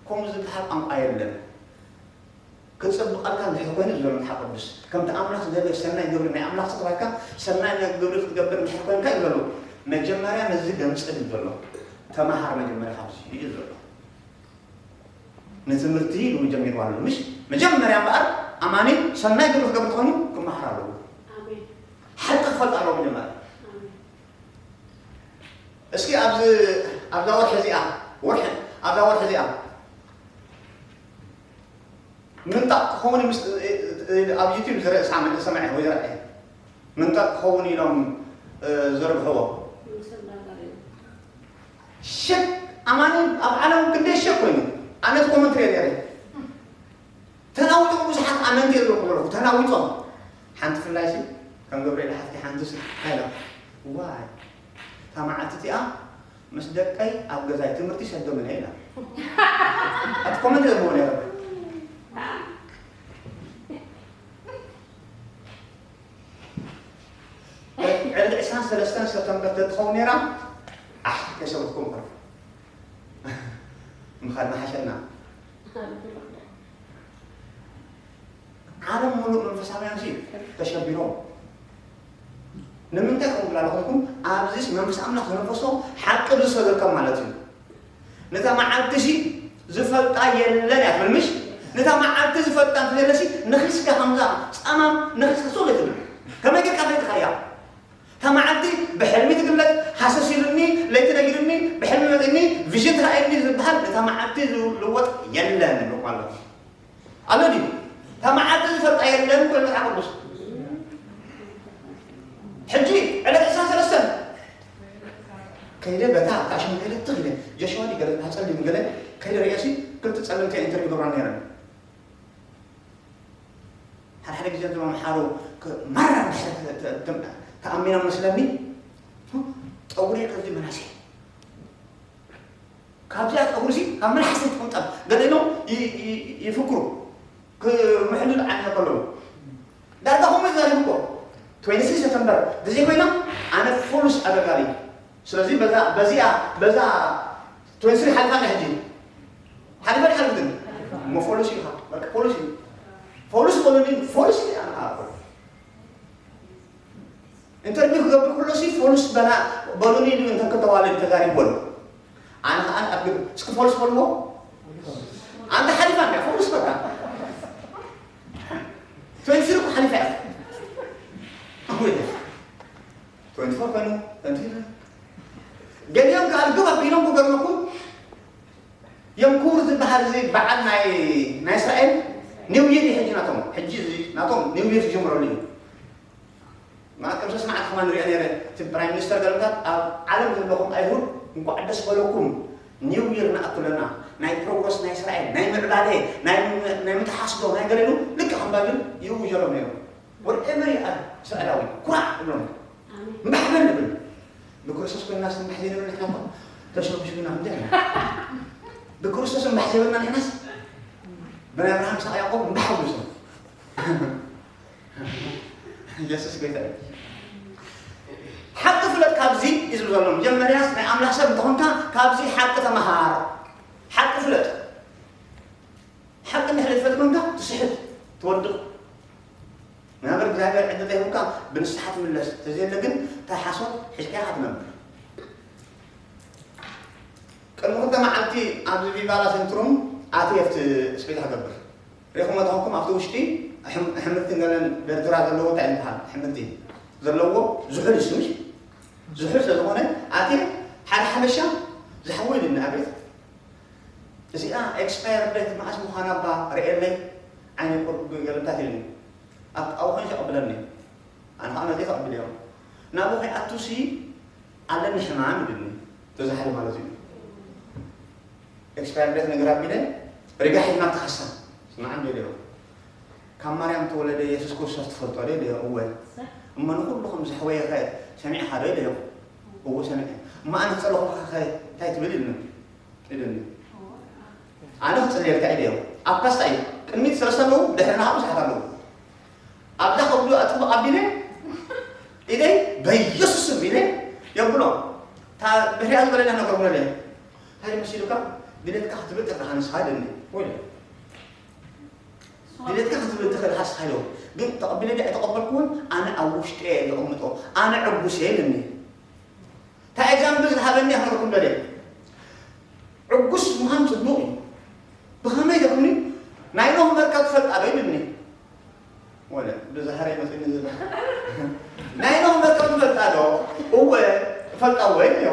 ከምኡ ዝበሃል ቋንቋ የለን። ክጽብቐልካ እንድሕር ኮይኑ ዘሎ መጽሓፍ ቅዱስ፣ ከምቲ ኣምላኽ ዝደልዮ ሰናይ ግብሪ ናይ ኣምላኽ ተባሂልካ፣ ሰናይ ግብሪ ክትገብር እንድሕር ኮይንካ እዩ ዘሎ። መጀመርያ ነዚ ገንጽል እዩ ዘሎ። ተመሃር መጀመርያ ካብዚ እዩ ዘሎ። ንትምህርቲ ኢሉ ጀሚሩ ኣሎ። ምሽ መጀመርያ እምበኣር ኣማኒ ሰናይ ግብሪ ክገብር ተኾይኑ ክመሃር ኣለዎ። ኣሜን። ሓቂ ክፈልጥ ኣለዎ መጀመርያ። ኣሜን። እስኪ ኣብዚ ኣብዛ ወርሒ እዚኣ፣ ወርሒ፣ ኣብዛ ወርሒ እዚኣ ምንጣቕ ክኸውን ምስ ኣብ ዩቲዩብ ዝረአ ሰምዐ፣ ሰምዐ ወይ ዝረአ ምንጣቕ ክኸውን ኢሎም፣ እ፣ ዘርግሕዎ። ሸክ ኣማኒ ኣብ ዓለም ክንደይ ሸክ ኮይኑ፣ ኣነ እቲ ኮመንት ሪኤ ነይረ። ተናዊጦም ብዙሓት ኣመንቲ እዮም ዝረኽቡ ዘለኹ፣ ተናዊጦም። ሓንቲ ፍላይሲ ከም ገብርኤል ሓፍቲ ሓንቲ ስ-፣ ኣይላ፣ ዋይ፣ እታ መዓልቲ እቲኣ ምስ ደቀይ ኣብ ገዛይ ትምህርቲ ሰዶምን እየ ኢላ። ኣብቲ ኮመንት ዘንብቦ ነይረ። ዕለት ዕስራን ሰለስተን ሰፕተምበር ተትኸውን ነይራ፣ ኣሕ፣ ከይሰበኽኩም ከርፉ። ምኻድ ምሓሸና። ዓለም ሙሉእ መንፈሳውያን ሲ ተሸቢሮም። ንምንታይ ከምኡ ብላ ኣለኹም? ኣብዚስ መንፈስ ኣምላኽ ዝነፈሶ ሓቂ ብዝሰበከም ማለት እዩ። ነታ መዓልቲ ሲ ዝፈልጣ የለን እያ ትብል፣ ምሽ? ነታ መዓልቲ ዝፈልጣ እንተዘየለሲ፣ ነኺስካ ከምዛ ጸማም ነኺስካ ሰው ትብል። ከመይ ጌርካ ፈሊጥካያ? እታ መዓልቲ ብሕልሚ ትግለጽ፣ ሃሰስ ኢሉኒ፣ ለይቲ ነጊሩኒ፣ ብሕልሚ መጺኒ፣ ቪዥን ተራእየኒ ዝበሃል፣ ነታ መዓልቲ ዝልወጥ የለን ይብለኩም ኣለኹ። ኣሎ ድዩ? እታ መዓልቲ ዝፈልጣ የለን ኮይኑ መጽሓፍ ቅዱስ። ሕጂ ዕለት ዕስራን ሰለስተን ከይደ በታ እታ ሽም ከይደ ትኽ ኢለ፣ ጆሽዋ ድዩ ገለ፣ ጸሊም ገለ፣ ከይደ ርእየሲ ክልተ ጸለምቲ ኢንተርቪው ገብራ ነይረን። ሓደ ሓደ ግዜ እዞም ኣምሓሩ ክ-፣ ማራ እንድሕር ተ-፣ ተ-፣ ተ-፣ ተኣሚኖም መስለኒ፣ ጠጉሪ ከዚ መናሴ። ካብዚኣ ጠጉሪ ሲ ካብ መልሓስ ትቕንጠብ። ገለ ኢሎም ይ-፣ ይ-፣ ይፍክሩ። ክምሕልሉ ዓይነት ከለዉ። ዳርጋ ከምኡ እዩ ተዛሪቡ እኮ። ትዌንቲ ስሪ ሰፕተምበር ግዜ ኮይና ኣነ ፉሉስ ኣገልጋሊ። ስለዚ በዛ፣ በዚኣ፣ በዛ ትዌንቲ ስሪ ሓሊፋ ኣላ ሕጂ። ሓሊፋ ድያ ሓሊፍትን? እሞ ፎሉስ ኢኻ። በቃ ፎሉስ እዩ። ፎሉስ በሉኒ፣ ፎሉስ እዩ። ኣነ ኣኮ ኢንተርቪው ክገብር ከሎ ሲ ፎሉስ በላ፣ በሉኒ ኢሉ እንተ ክተዋለድ ተዛሪቡ በሉ። ኣነ ኸዓ ኣብ ግብ-፣ እስኪ ፎሉስ በልዎ። ኣንተ ሓሊፋ እንድያ ፎሉስ በቃ። ትዌንቲ ስሪ እኮ ሓሊፋ እያ። ኣወይ። ትዌንቲ ፎር ኮይኑ፣ ትዌንቲ ፋይቭ። ገሊኦም ከኣ ግብ ኣቢሎም ክገርመኩም፣ ዮም ኩር ዝበሃል እዚ በዓል ናይ፣ ናይ እስራኤል ኒው ይር እዩ ሕጂ ናቶም። ሕጂ እዚ ናቶም ኒው ይር ዝጅምረሉ እዩ። ማለት ከም ሰስ መዓት ከማን ንሪኦ ነይረ፣ እቲ ፕራይም ሚኒስተር ገለታት ኣብ ዓለም ዘለኹም ኣይሁድ እንኳዕ ደስ በለኩም፣ ኒው ይር ንኣቱ ኣለና፣ ናይ ፕሮግረስ ናይ እስራኤል፣ ናይ ምዕባለ፣ ናይ፣ ናይ ምትሓስዶ፣ ናይ ገለሉ ልክዕ ከም ባይብል ይእውጀሎም ነይሮም። Whatever you are፣ እስራኤላዊ ኩራዕ እብሎም። ኣሜን። እምባሕ በል ንብል። ብክርስቶስ ኮይንና ስምባሕ ዘይንብል ንሕና እኮ ተሸጉሽጉና እንዲና። ብክርስቶስ እምባሕ ዘይበልና ንሕናስ ብናይ ኣብርሃም፣ ይስሐቅ፣ ያዕቆብ እምባሕ ብሉ ሰብ። ኢየሱስ ጎይታ እዩ። ሓቂ ፍለጥ ካብዚ እዩ ዝብል ዘሎ። መጀመርያስ ናይ ኣምላኽ ሰብ እንተኾንካ ካብዚ ሓቂ ተመሃር። ሓቂ ፍለጥ። ሓቂ እንድሕር ዘይትፈልጥ ኮይንካ ትስሕት፣ ትወድቕ። ምናልባት እግዚኣብሔር ዕድል ዘይህቡካ ብንስሓ ትምለስ። ተዘየለ ግን እታ ሓሶት ሒዝካያ ኢኻ ትነብር። ቅድሚ ክልተ መዓልቲ ኣብዚ ቪቫላ ሰንትሩም ኣትየ ኣብቲ ስፒል ክገብር። ሪኹሞ ተኾንኩም ኣብቲ ውሽጢ ኣሕም-፣ ኣሕምልትን ገለን ደርድራ ዘለዎ እንታይ እዩ ዝበሃል? ኣሕምልቲ ዘለዎ ዝሑል እዩ ስሙ። ዝሑል ስለ ዝኾነ ኣትየ ሓደ ሓበሻ ዝሓወይ ኢሉኒ ኣቤት። እዚኣ ኤክስፓየር ዴት መዓስ ምዃና እባ ርእየለይ፣ ዓይነይ ቁሩብ ገለምታት ኢሉኒ። ኣብ፣ ኣብኡ ኾይኑ ከቕብለኒ። ኣነ ኸዓ መጺአ ተቐቢለዮ። ናብኡ ከይኣቱሲ ኣለኒ ሕማም ኢሉኒ። ተዛሕሊ ማለት እዩ። ኤክስፓየር ዴት ነገር ኣቢለ ርጋሕ ኢልና ተኸሳ። ስማዕ እንዶ ኢለዮ። ካብ ማርያም ተወለደ የሱስ ክርስቶስ ትፈልጦ ዶ ኢለዮ። እወ። እሞ ንኹሉ ከም ዘሕወየ ኸ ሰሚዕኻ ዶ ኢለዮ። እወ ሰሚዐ። እሞ ኣነ ክጸለኹልካ ኸ እንታይ ትብል ኢሉኒ። ኢሉኒ። ኣነ ክጽልየልካ ኢለዮ። ኣብ ካሳ እዩ። ቅድሚት ሰለስተ ኣለዉ፣ ድሕርና ብዙሓት ኣለዉ። ኣብዛ ከብዱ ኣጥብቕ ኣቢለ ኢደይ በኢየሱስ ስም ኢለ የብሎ። እታ ብሕሪያ ዝበለና ነገር ብለለ። እንታይ መሲሉካ? ድሌትካ ክትብል ትኽእል ንስኻ ኢለኒ። ወይ ድሌትካ ክትብል ትኽእል ንስኻ ኢለዎ። ግን ተቐቢለ ድየ ኣይተቐበልኩ እውን ኣነ ኣብ ውሽጢ እየ ዘቐምጦ። ኣነ ዕጉስ እየ ኢለኒ። እታ ኤግዛምፕል ዝሃበኒ ክነግረኩም ደልየ። ዕጉስ ምዃን ጽቡቕ እዩ። ብኸመይ ኢለኩምኒ? ናይ ኖህ መርከብ ትፈልጣ ዶ ኢሉኒ። ወለ ብዝሃረይ መጺኒ ዝብል። ናይ ኖህ መርከብ ትፈልጣ ዶ? እወ እፈልጣ እወ ኢለዮ።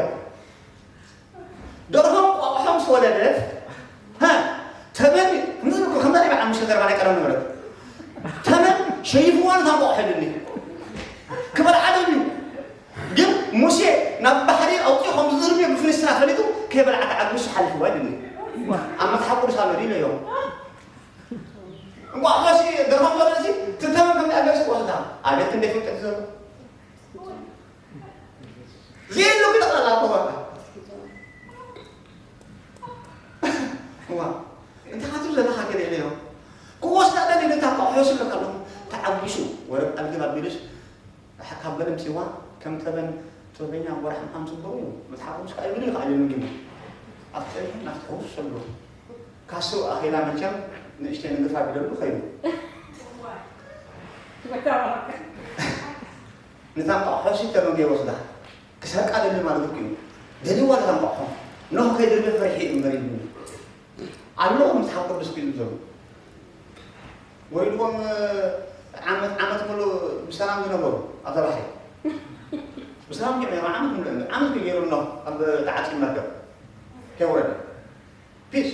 ደርሆም ቆቕሖም ዝወለደት፣ ሃ፣ ተመን፣ ከምዚ ኢልኩ፣ ከምዛ ናይ በዓል ሙሴ ዘረባ ናይ ቀደም ነበረት። ተመን ሸይፍዋ ነታ እንቋቑሖ ኢሉኒ። ክበልዓ ደልዩ። ግን ሙሴ ናብ ባሕሪ ኣውፂኡ ከም ዝዝርግዮ ብፍልስጤም ፈሊጡ ከይበልዓ ተዓጊሱ ሓሊፍዋ ኢሉኒ። ኣብ መጽሓፍ ቅዱስ ኣሎ ድዩ ኢለዮ። እንቋቑሖ ሲ ደርሆም ዝበለሲ ትተመን ከም ያለሲ ወስዳ። ኣቤት ክንደይ ፍልጠት ዘሎ። ዘይብሉ ግን ጠቕላላ እኮ በቃ። እዋ፣ እንታይ ክትብል ዘለኻ ገለ ኢለዮ። ክወስዳ ደልዩ ነታ እንቋቑሖ ስለ ከለኹ ተዓጊሱ ወረብ ኣልግብ ኣቢሉስ ካብ በለምሲዋ ከም ተበን ጥበበኛ ወርሒ ምዃን ጽቡቕ እዩ። መጽሓፍ ቅዱስ ከኣ ይብል እዩ ከኣ ይብል ግን ኣብቲ ጸኒሑ ናብቲ ሕውስ ዘሎ ካስኡ ኣኺላ መቸም ንእሽተይ ንግፋ ቢለሉ ኸይዱ። ነታ እንቋቑሖ ሲ ተመን ከይወስዳ ክሰርቃ ደልዩ ማለት እኮ እዩ። ደልይዋ ነታ እንቋቑሖ። ኖህ ከይድርበ ፈሪሑ እዩ እምበር ኢሉኒ። ኣሎ መጽሓፍ ቅዱስ ክኢሉ ዘሎ። ወሪድዎም ዓመት፣ ዓመት ሙሉ ብሰላም ዝነበሩ ኣብዛ ባሕሪ። ብሰላም ጀሚሮም ዓመት ሙሉ፣ ዓመት ክገይሩ ኣሎ ኣብ ተዓጺ መርከብ። ከይወረደ። ፒስ።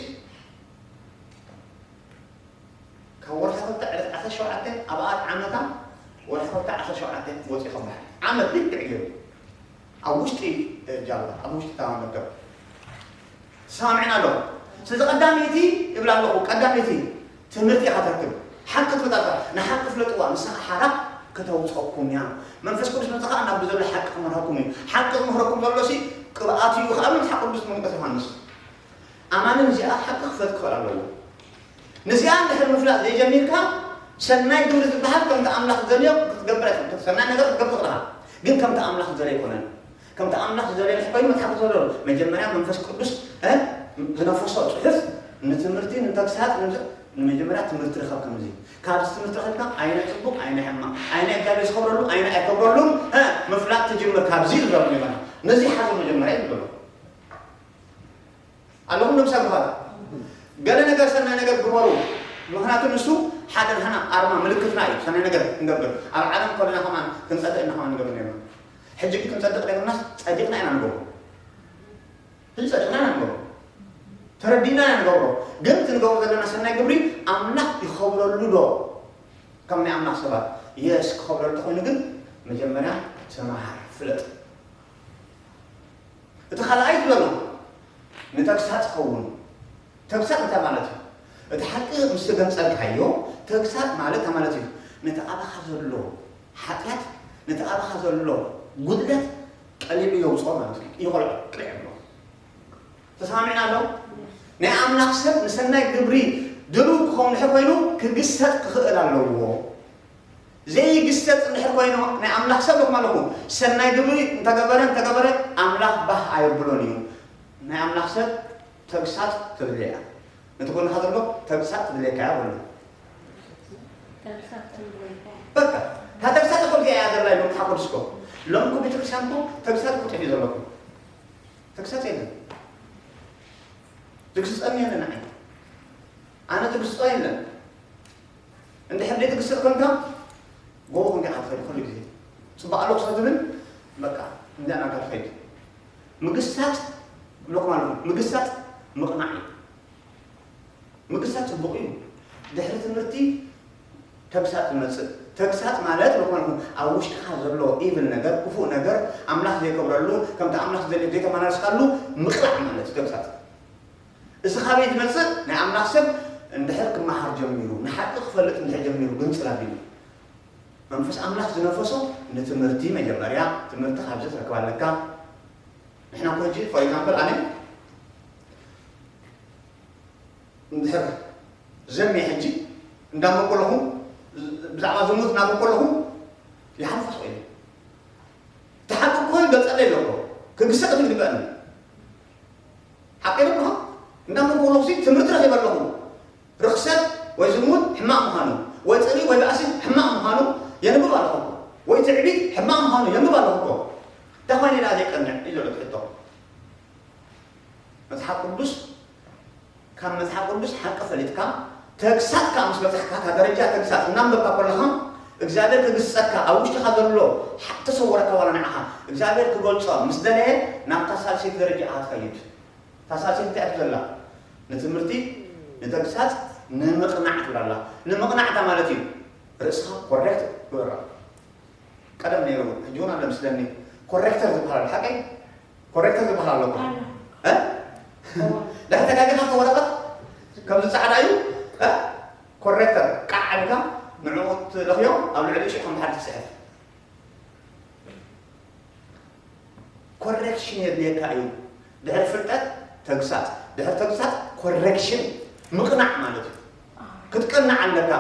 ካብ ወርሒ ክልተ ዕለት ዓሰርተ ሸውዓተ ኣብ ኣት ዓመታ ወርሒ ክልተ ዓሰርተ ሸውዓተ ወፂኡ ካብ ባሕሪ። ዓመት ልክዕ ገይሩ። ኣብ ውሽጢ፣ እ፣ ጃልባ፣ ኣብ ውሽጢ እታ መርከብ። ተሰማሚዕና ኣሎ። ስለዚ ቀዳመይቲ እብል ኣለኹ፣ ቀዳመይቲ ትምህርቲ ኢኻ ትረክብ። ሓቂ ትፈልጥ ኣለኻ። ንሓቂ ፍለጥዋ፣ ንስኻ ሓራ ከተውፀኩም እያ። መንፈስ ቅዱስ መፅእ ከዓ ናብ ዘሎ ሓቂ ክመርሃኩም እዩ። ሓቂ ዝመኽረኩም ዘሎ ሲ ቅብኣት እዩ። ከዓ መንፈስ ቅዱስ መንቀስ ዮሃንስ። ኣማኒ ነዚኣ ሓቂ ክፈልጥ ክኽእል ኣለዎ። ነዚኣ እንድሕር ምፍላጥ ዘይጀሚርካ፣ ሰናይ ግብሪ ዝበሃል ከምቲ ኣምላኽ ዝደልዮ ክትገብር ኣይትኽእልን። ሰናይ ነገር ክትገብር ትኽእል ኢኻ፣ ግን ከምቲ ኣምላኽ ዝደልዮ ኣይኮነን። ከምቲ ኣምላኽ ዝደልዮ እንድሕር ኮይኑ መጽሓፍ ዘሎ መጀመርያ መንፈስ ቅዱስ፣ እ፣ ዝነፈሶ ጽሑፍ ንትምህርቲ፣ ንተግሳጽ፣ ንምስ-፣ ንመጀመርያ ትምህርቲ ርኸብ። ከምዚ ካብዚ ትምህርቲ ረኺብካ ኣይነ ጽቡቕ፣ ኣይነ ሕማቕ፣ ኣይነ እግዚኣብሔር ዝኸብረሉ፣ ኣይነ ኣይከብረሉን፣ እ፣ ምፍላጥ ትጅምር። ካብዚ ዝብለሉ ኔርና ነዚ ሓዞ መጀመርያ እዩ ዝብሎ። ኣለኹም ዶ ምሳይ ብኻልእ? ገለ ነገር ሰናይ ነገር ግበሩ። ምኽንያቱ ንሱ ሓደ ንሕና ኣርማ ምልክትና እዩ። ሰናይ ነገር ክንገብር ኣብ ዓለም ከለና ከማን ክንጸድቕ ኢና ከማን ንገብር ነርና። ሕጂ ግን ክንጸድቕ ደይብልናስ ጸዲቕና ኢና ንገብሮ። ሕጂ ጸዲቕና ኢና ንገብሮ። ተረዲእና ኢና ንገብሮ። ግን እቲ ንገብሮ ዘለና ሰናይ ግብሪ ኣምላኽ ይኸብረሉ ዶ? ከም ናይ ኣምላኽ ሰባት የስ ክኸብረሉ ተኾይኑ ግን መጀመርያ ተመሃር፣ ፍለጥ። እቲ ካልኣይ ዝበሎ ንተግሳጽ ይኸውን። ተግሳጽ እንታይ ማለት እዩ? እቲ ሓቂ ምስ ተገንጸልካዮ ተግሳጽ ማለት እንታይ ማለት እዩ? ነቲ ኣባኻ ዘሎ ሓጢኣት፣ ነቲ ኣባኻ ዘሎ ጉድለት ቀሊዑ የውጽኦ ማለት እዩ። ይኾልዖ፣ ቅልዕ ይብሎ። ተሰማሚዕና ኣሎ? ናይ ኣምላኽ ሰብ ንሰናይ ግብሪ ድሉው ክኸውን ድሕር ኮይኑ ክግሰጥ ክኽእል ኣለዎ። ዘይግሰጥ እንድሕር ኮይኑ ናይ ኣምላኽ ሰብ ኢኹም ኣለኹ። ሰናይ ግብሪ እንተገበረ እንተገበረ ኣምላኽ ባህ ኣየብሎን እዩ። ናይ ኣምላኽ ሰብ ተግሳጽ ትድልያ። ነቲ ጎንኻ ዘሎ ተግሳጽ ትድልየካ እያ በሎ። ተግሳጽ ትድልየካ እያ። በቃ፣ እታ ተግሳጽ እኮ እዚኣ እያ ዘላ ኢሉ መጽሓፍ ቅዱስ እኮ። ሎሚ እኮ ቤተክርስትያን እኮ ተግሳጽ እኮ ጠፊኡ ዘሎ እኮ። ተግሳጽ የለን። ትግስጸኒ የለን ንዓይ። ኣነ ትግስጾ የለን። እንድሕር ዘይትግስጥ ኮንካ፣ ጎቦ ኮንካ ኢኻ ትኸይድ ኩሉ ግዜ። ጽቡቕ ኣለኹ ስለ ትብል፣ በቃ፣ እንዳ ናካ ትኸይድ። ምግሳጥ፣ እብለኩም ኣለኹ፣ ምግሳጥ ምቕናዕ እዩ። ምግሳጥ ጽቡቕ እዩ። ድሕሪ ትምህርቲ ተግሳጥ ዝመጽእ። ተግሳጥ ማለት፣ እብለኩም ኣለኹ፣ ኣብ ውሽጥኻ ዘሎ ኢቭል ነገር፣ ክፉእ ነገር፣ ኣምላኽ ዘይከብረሉ፣ ከምቲ ኣምላኽ ዝደልዮ ዘይተመላለስካሉ ምቕላዕ ማለት እዩ ተግሳጥ። እዚ ካበይ ዝመጽእ? ናይ ኣምላኽ ሰብ እንድሕር ክመሃር ጀሚሩ፣ ንሓቂ ክፈልጥ እንድሕር ጀሚሩ፣ ግንጽል ኣቢሉ። መንፈስ ኣምላኽ ዝነፈሶ ንትምህርቲ መጀመርያ፣ ትምህርቲ ካብዚ ትረክብ ኣለካ። ንሕና እኮ ሕጂ፣ for example፣ ኣነ እንድሕር ዘሜ ሕጂ እንዳመቆለኹ፣ ብዛዕባ ዝሙት እናመቆለኹ ይሓልፎ ስቕ ኢለ። እቲ ሓቂ እኮ ይገልጸለይ ኣለዎ። ክግሰጥ ዝግበእኒ። ሓቂ ይብልኻ? እንዳመቆለኹ ትምህርቲ ረኺበ ኣለኹ። ርኽሰት ወይ ዝሙት ሕማቕ ምዃኑ፣ ወይ ጽልኢ ወይ ባእሲ ሕማቕ ምዃኑ የንብብ ኣለኹ እኮ። ወይ ትዕቢት ሕማቕ ምዃኑ የንብብ ኣለኹ እኮ። እንታይ ኮይነ ኢላ ዘይቀንዕ እዩ ዝብል ሕቶ። መጽሓፍ ቅዱስ፣ ካብ መጽሓፍ ቅዱስ ሓቂ ፈሊጥካ፣ ተግሳጽ ከኣ ምስ በጻሕካ፣ እታ ደረጃ ተግሳጽ እናንበብካ ከለኻ፣ እግዚኣብሔር ክግስጸካ፣ ኣብ ውሽጥኻ ዘሎ ሓቂ ተሰወረካ ዋላ ንዓኻ፣ እግዚኣብሔር ክገልጾ ምስ ደለየ፣ ናብታ ሳልሰይቲ ደረጃ ኢኻ ትኸይድ። እታ ሳልሰይቲ እንታይ እያ ትብለላ? ንትምህርቲ፣ ንተግሳጽ፣ ንምቕናዕ ትብላላ። ንምቕናዕ እንታይ ማለት እዩ? ርእስኻ ኮሬክት ግበራ። ቀደም ነይሩ እውን፣ ሕጂ እውን ኣሎ ምስለኒ። ኮሬክተር ዝበሃል ኣሎ፣ ሓቀይ? ኮሬክተር ዝበሃል ኣሎ እኮ። ኣሎ። እ? እዎ። ድሕሪ ተጋጊኻ እቲ ወረቐት ከምዚ ጻዕዳ እዩ፣ እ? ኮሬክተር፣ ቃዕ ኣቢልካ ንዕኡ ትለኽዮ፣ ኣብ ልዕሊኡ ሽዑ ከም ብሓድሽ ትጽሕፍ። ኮሬክሽን የድልየካ እዩ። ድሕሪ ፍልጠት ተግሳጽ፣ ድሕሪ ተግሳጽ ኮሬክሽን፣ ምቕናዕ ማለት እዩ። ክትቀናዕ ኣለካ።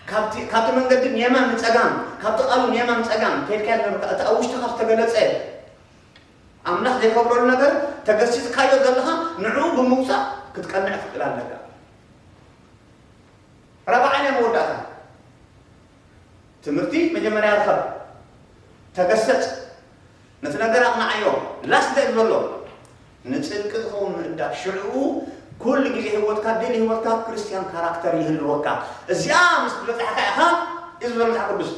ካብቲ፣ ካብቲ መንገዲ ንየማን ንጸጋም፣ ካብቲ ቃሉ ንየማን ንጸጋም ከይድካዮ ዝነበርካ፣ እቲ ኣብ ውሽጥኻ ዝተገለጸ ኣምላኽ ዘይከብረሉ ነገር ተገሲጽካዮ ዘለኻ፣ ንዕኡ ብምውጻእ ክትቀንዕ ትኽእል ኣለካ። ራብዓይ ናይ መወዳእታ፣ ትምህርቲ መጀመርያ ርኸብ፣ ተገሰጽ፣ ነቲ ነገር ኣቕንዓዮ። ላስት እንታይ ዘሎ? ንጽድቂ ዝኸውን ምእዳብ። ሽዑ ኩሉ ግዜ ህይወትካ፣ ዴሊ ህይወትካ ክርስትያን ካራክተር ይህልወካ። እዚኣ ምስ በጻሕካ ኢኻ፣ እዚ ዘሎ መጽሓፍ ቅዱስ፣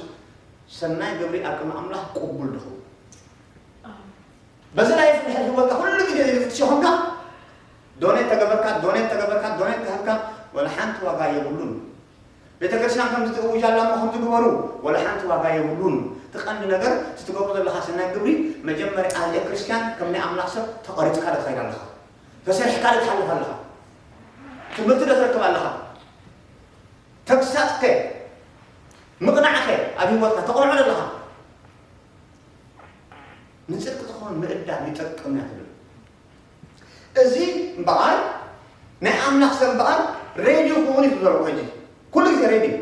ሰናይ ግብሪ ኣብ ቅድሚ ኣምላኽ ቅቡል ድኸውን። በዚ ላይፍ እንድሕር ህይወትካ ኩሉ ግዜ ዘይትፍትሾ ኮንካ፣ ዶኔት ተገበርካ፣ ዶኔት ተገበርካ፣ ዶኔት ተሃብካ፣ ወላ ሓንቲ ዋጋ የብሉን። ቤተ ክርስቲያን ከምዚ ትእውጅ ኣላ እሞ ከምዚ ግበሩ፣ ወላ ሓንቲ ዋጋ የብሉን። እቲ ቀንዲ ነገር፣ እቲ ትገብሮ ዘለኻ ሰናይ ግብሪ፣ መጀመርያ ኣዝ ኤ ክርስቲያን፣ ከም ናይ ኣምላኽ ሰብ ተቐሪጽካ ዶ ትኸይድ ኣለኻ? ተሰሪሕካ ዶ ትሓልፍ ኣለኻ? ትምህርቲ ዶ ትረክብ ኣለኻ? ተግሳጽከ፣ ምቕናዕከ ኣብ ህይወትካ ተቕንዖ ዶ ኣለኻ? ንጽድቂ ዝኾን ምእዳብ ይጠቅም እያ ትብል። እዚ እምበኣር ናይ ኣምላኽ ሰብ እምበኣር ሬድዮ ክኸውን እዩ ዝዘረቦ ሕጂ። ኩሉ ግዜ ሬድዮ።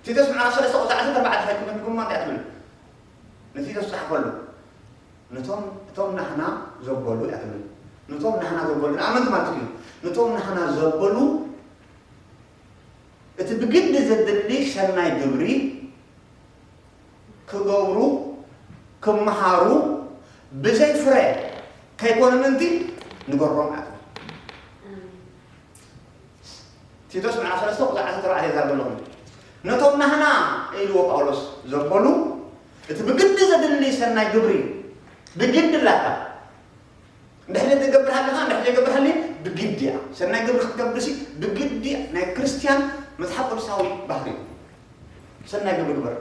ቲቶስ ምዕራፍ ሰለስተ ቁጽሪ ዓሰርተ ኣርባዕተ ሒዝኩም ተንብብማ እንታይ ትብል? ንቲቶስ ዝጸሓፈሉ። ነቶም፣ እቶም ናህና ዘበሉ እያ ትብል። ነቶም ናህና ዘበሉ፣ ንኣመንቲ ማለት እዩ። ነቶም ናህና ዘበሉ እቲ ብግዲ ዘድሊ ሰናይ ግብሪ ክገብሩ፣ ክመሃሩ፣ ብዘይ ፍረ ከይኮነ ምእንቲ ንገሮም ኣትብል። ቲቶስ ምዕራፍ ሰለስተ ቁጽሪ ዓሰርተ ኣርባዕተ ይዛረብ ኣለኹ። ነቶም ናህና ኢልዎ ጳውሎስ ዘበሉ፣ እቲ ብግዲ ዘድሊ ሰናይ ግብሪ፣ ብግዲ ላታ፣ እንድሕር ዘይትገብር ሃለኻ፣ እንድሕር ዘይገብር ሃልየ፣ ብግዲ እያ። ሰናይ ግብሪ ክትገብርሲ፣ ብግዲ እያ። ናይ ክርስትያን መጽሓፍ ቅዱሳዊ ባህሪ እዩ። ሰናይ ግብሪ ግበር፣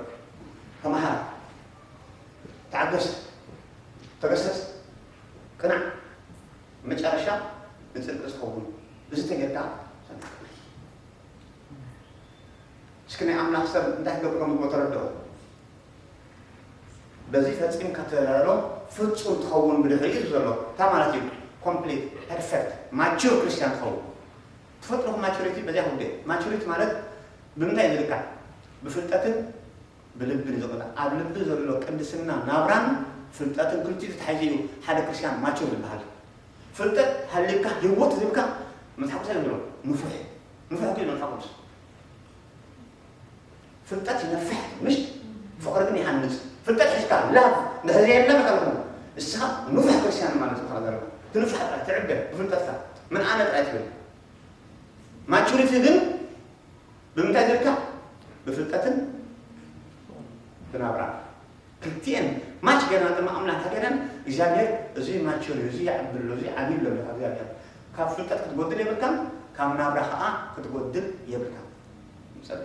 ተመሃር፣ ተዓገስ፣ ተገሰጽ፣ ቅናዕ፣ መጨረሻ ንጽድቂ ዝኸውን። እዚ ተጌርካ ሰናይ ግብሪ። እስኪ ናይ ኣምላኽ ሰብ እንታይ ክገብር ከም ዘለዎ ተረድኦ። በዚ ፈጺምካ ተዳሎ ፍጹም ትኸውን ብድሕሪኡ እዩ ዘሎ። እንታይ ማለት እዩ? ኮምፕሊት፣ ፐርፌክት፣ ማቹር ክርስቲያን ትኸውን። ትፈልጥኹም ማቹሪቲ በዚኣ ጉዳይ። ማቹሪቲ ማለት ብምንታይ እዩ ዝልካዕ? ብፍልጠትን ብልብን እዩ ዝቕላዕ። ኣብ ልቢ ዘሎ ቅድስና ናብራን ፍልጠትን ክልቲኡ ተታሒዙ እዩ ሓደ ክርስቲያን ማቹር ዝበሃል። ፍልጠት ሃልዩካ፣ ህይወት ዝህብካ መጽሓፍ ቅዱስ እዩ ዝብሎ። ንፉሕ፣ ንፉሕ እኮ እዩ መጽሓፍ ቅዱስ። ፍልጠት ይነፍሕ፣ ምሽ? ፍቕሪ ግን ይሃንጽ። ፍልጠት ሒዝካ፣ ላቭ፣ እንድሕር ዘየለ መታለኹ፣ ንስኻ ንፉሕ ክርስትያን ማለት እዩ። ካልእ ዘረባ፣ ትንፍሕ ጥራይ፣ ትዕበ ብፍልጠትካ፣ ምን ኣነ ጥራይ ትብል። ማቹሪቲ ግን ብምንታይ ዝርከብ? ብፍልጠትን ብናብራ። ክልቲኤን ማች ጌርና ድማ ኣምላኽ ሃገረን እግዚኣብሔር እዚ ማቹር እዩ፣ እዚ ይዓቢ ኣሎ፣ እዚ ዓብዩ ኣሎ፣ እግዚኣብሔር። ካብ ፍልጠት ክትጎድል የብልካን፣ ካብ ናብራ ኸዓ ክትጎድል የብልካን። ንጸሊ።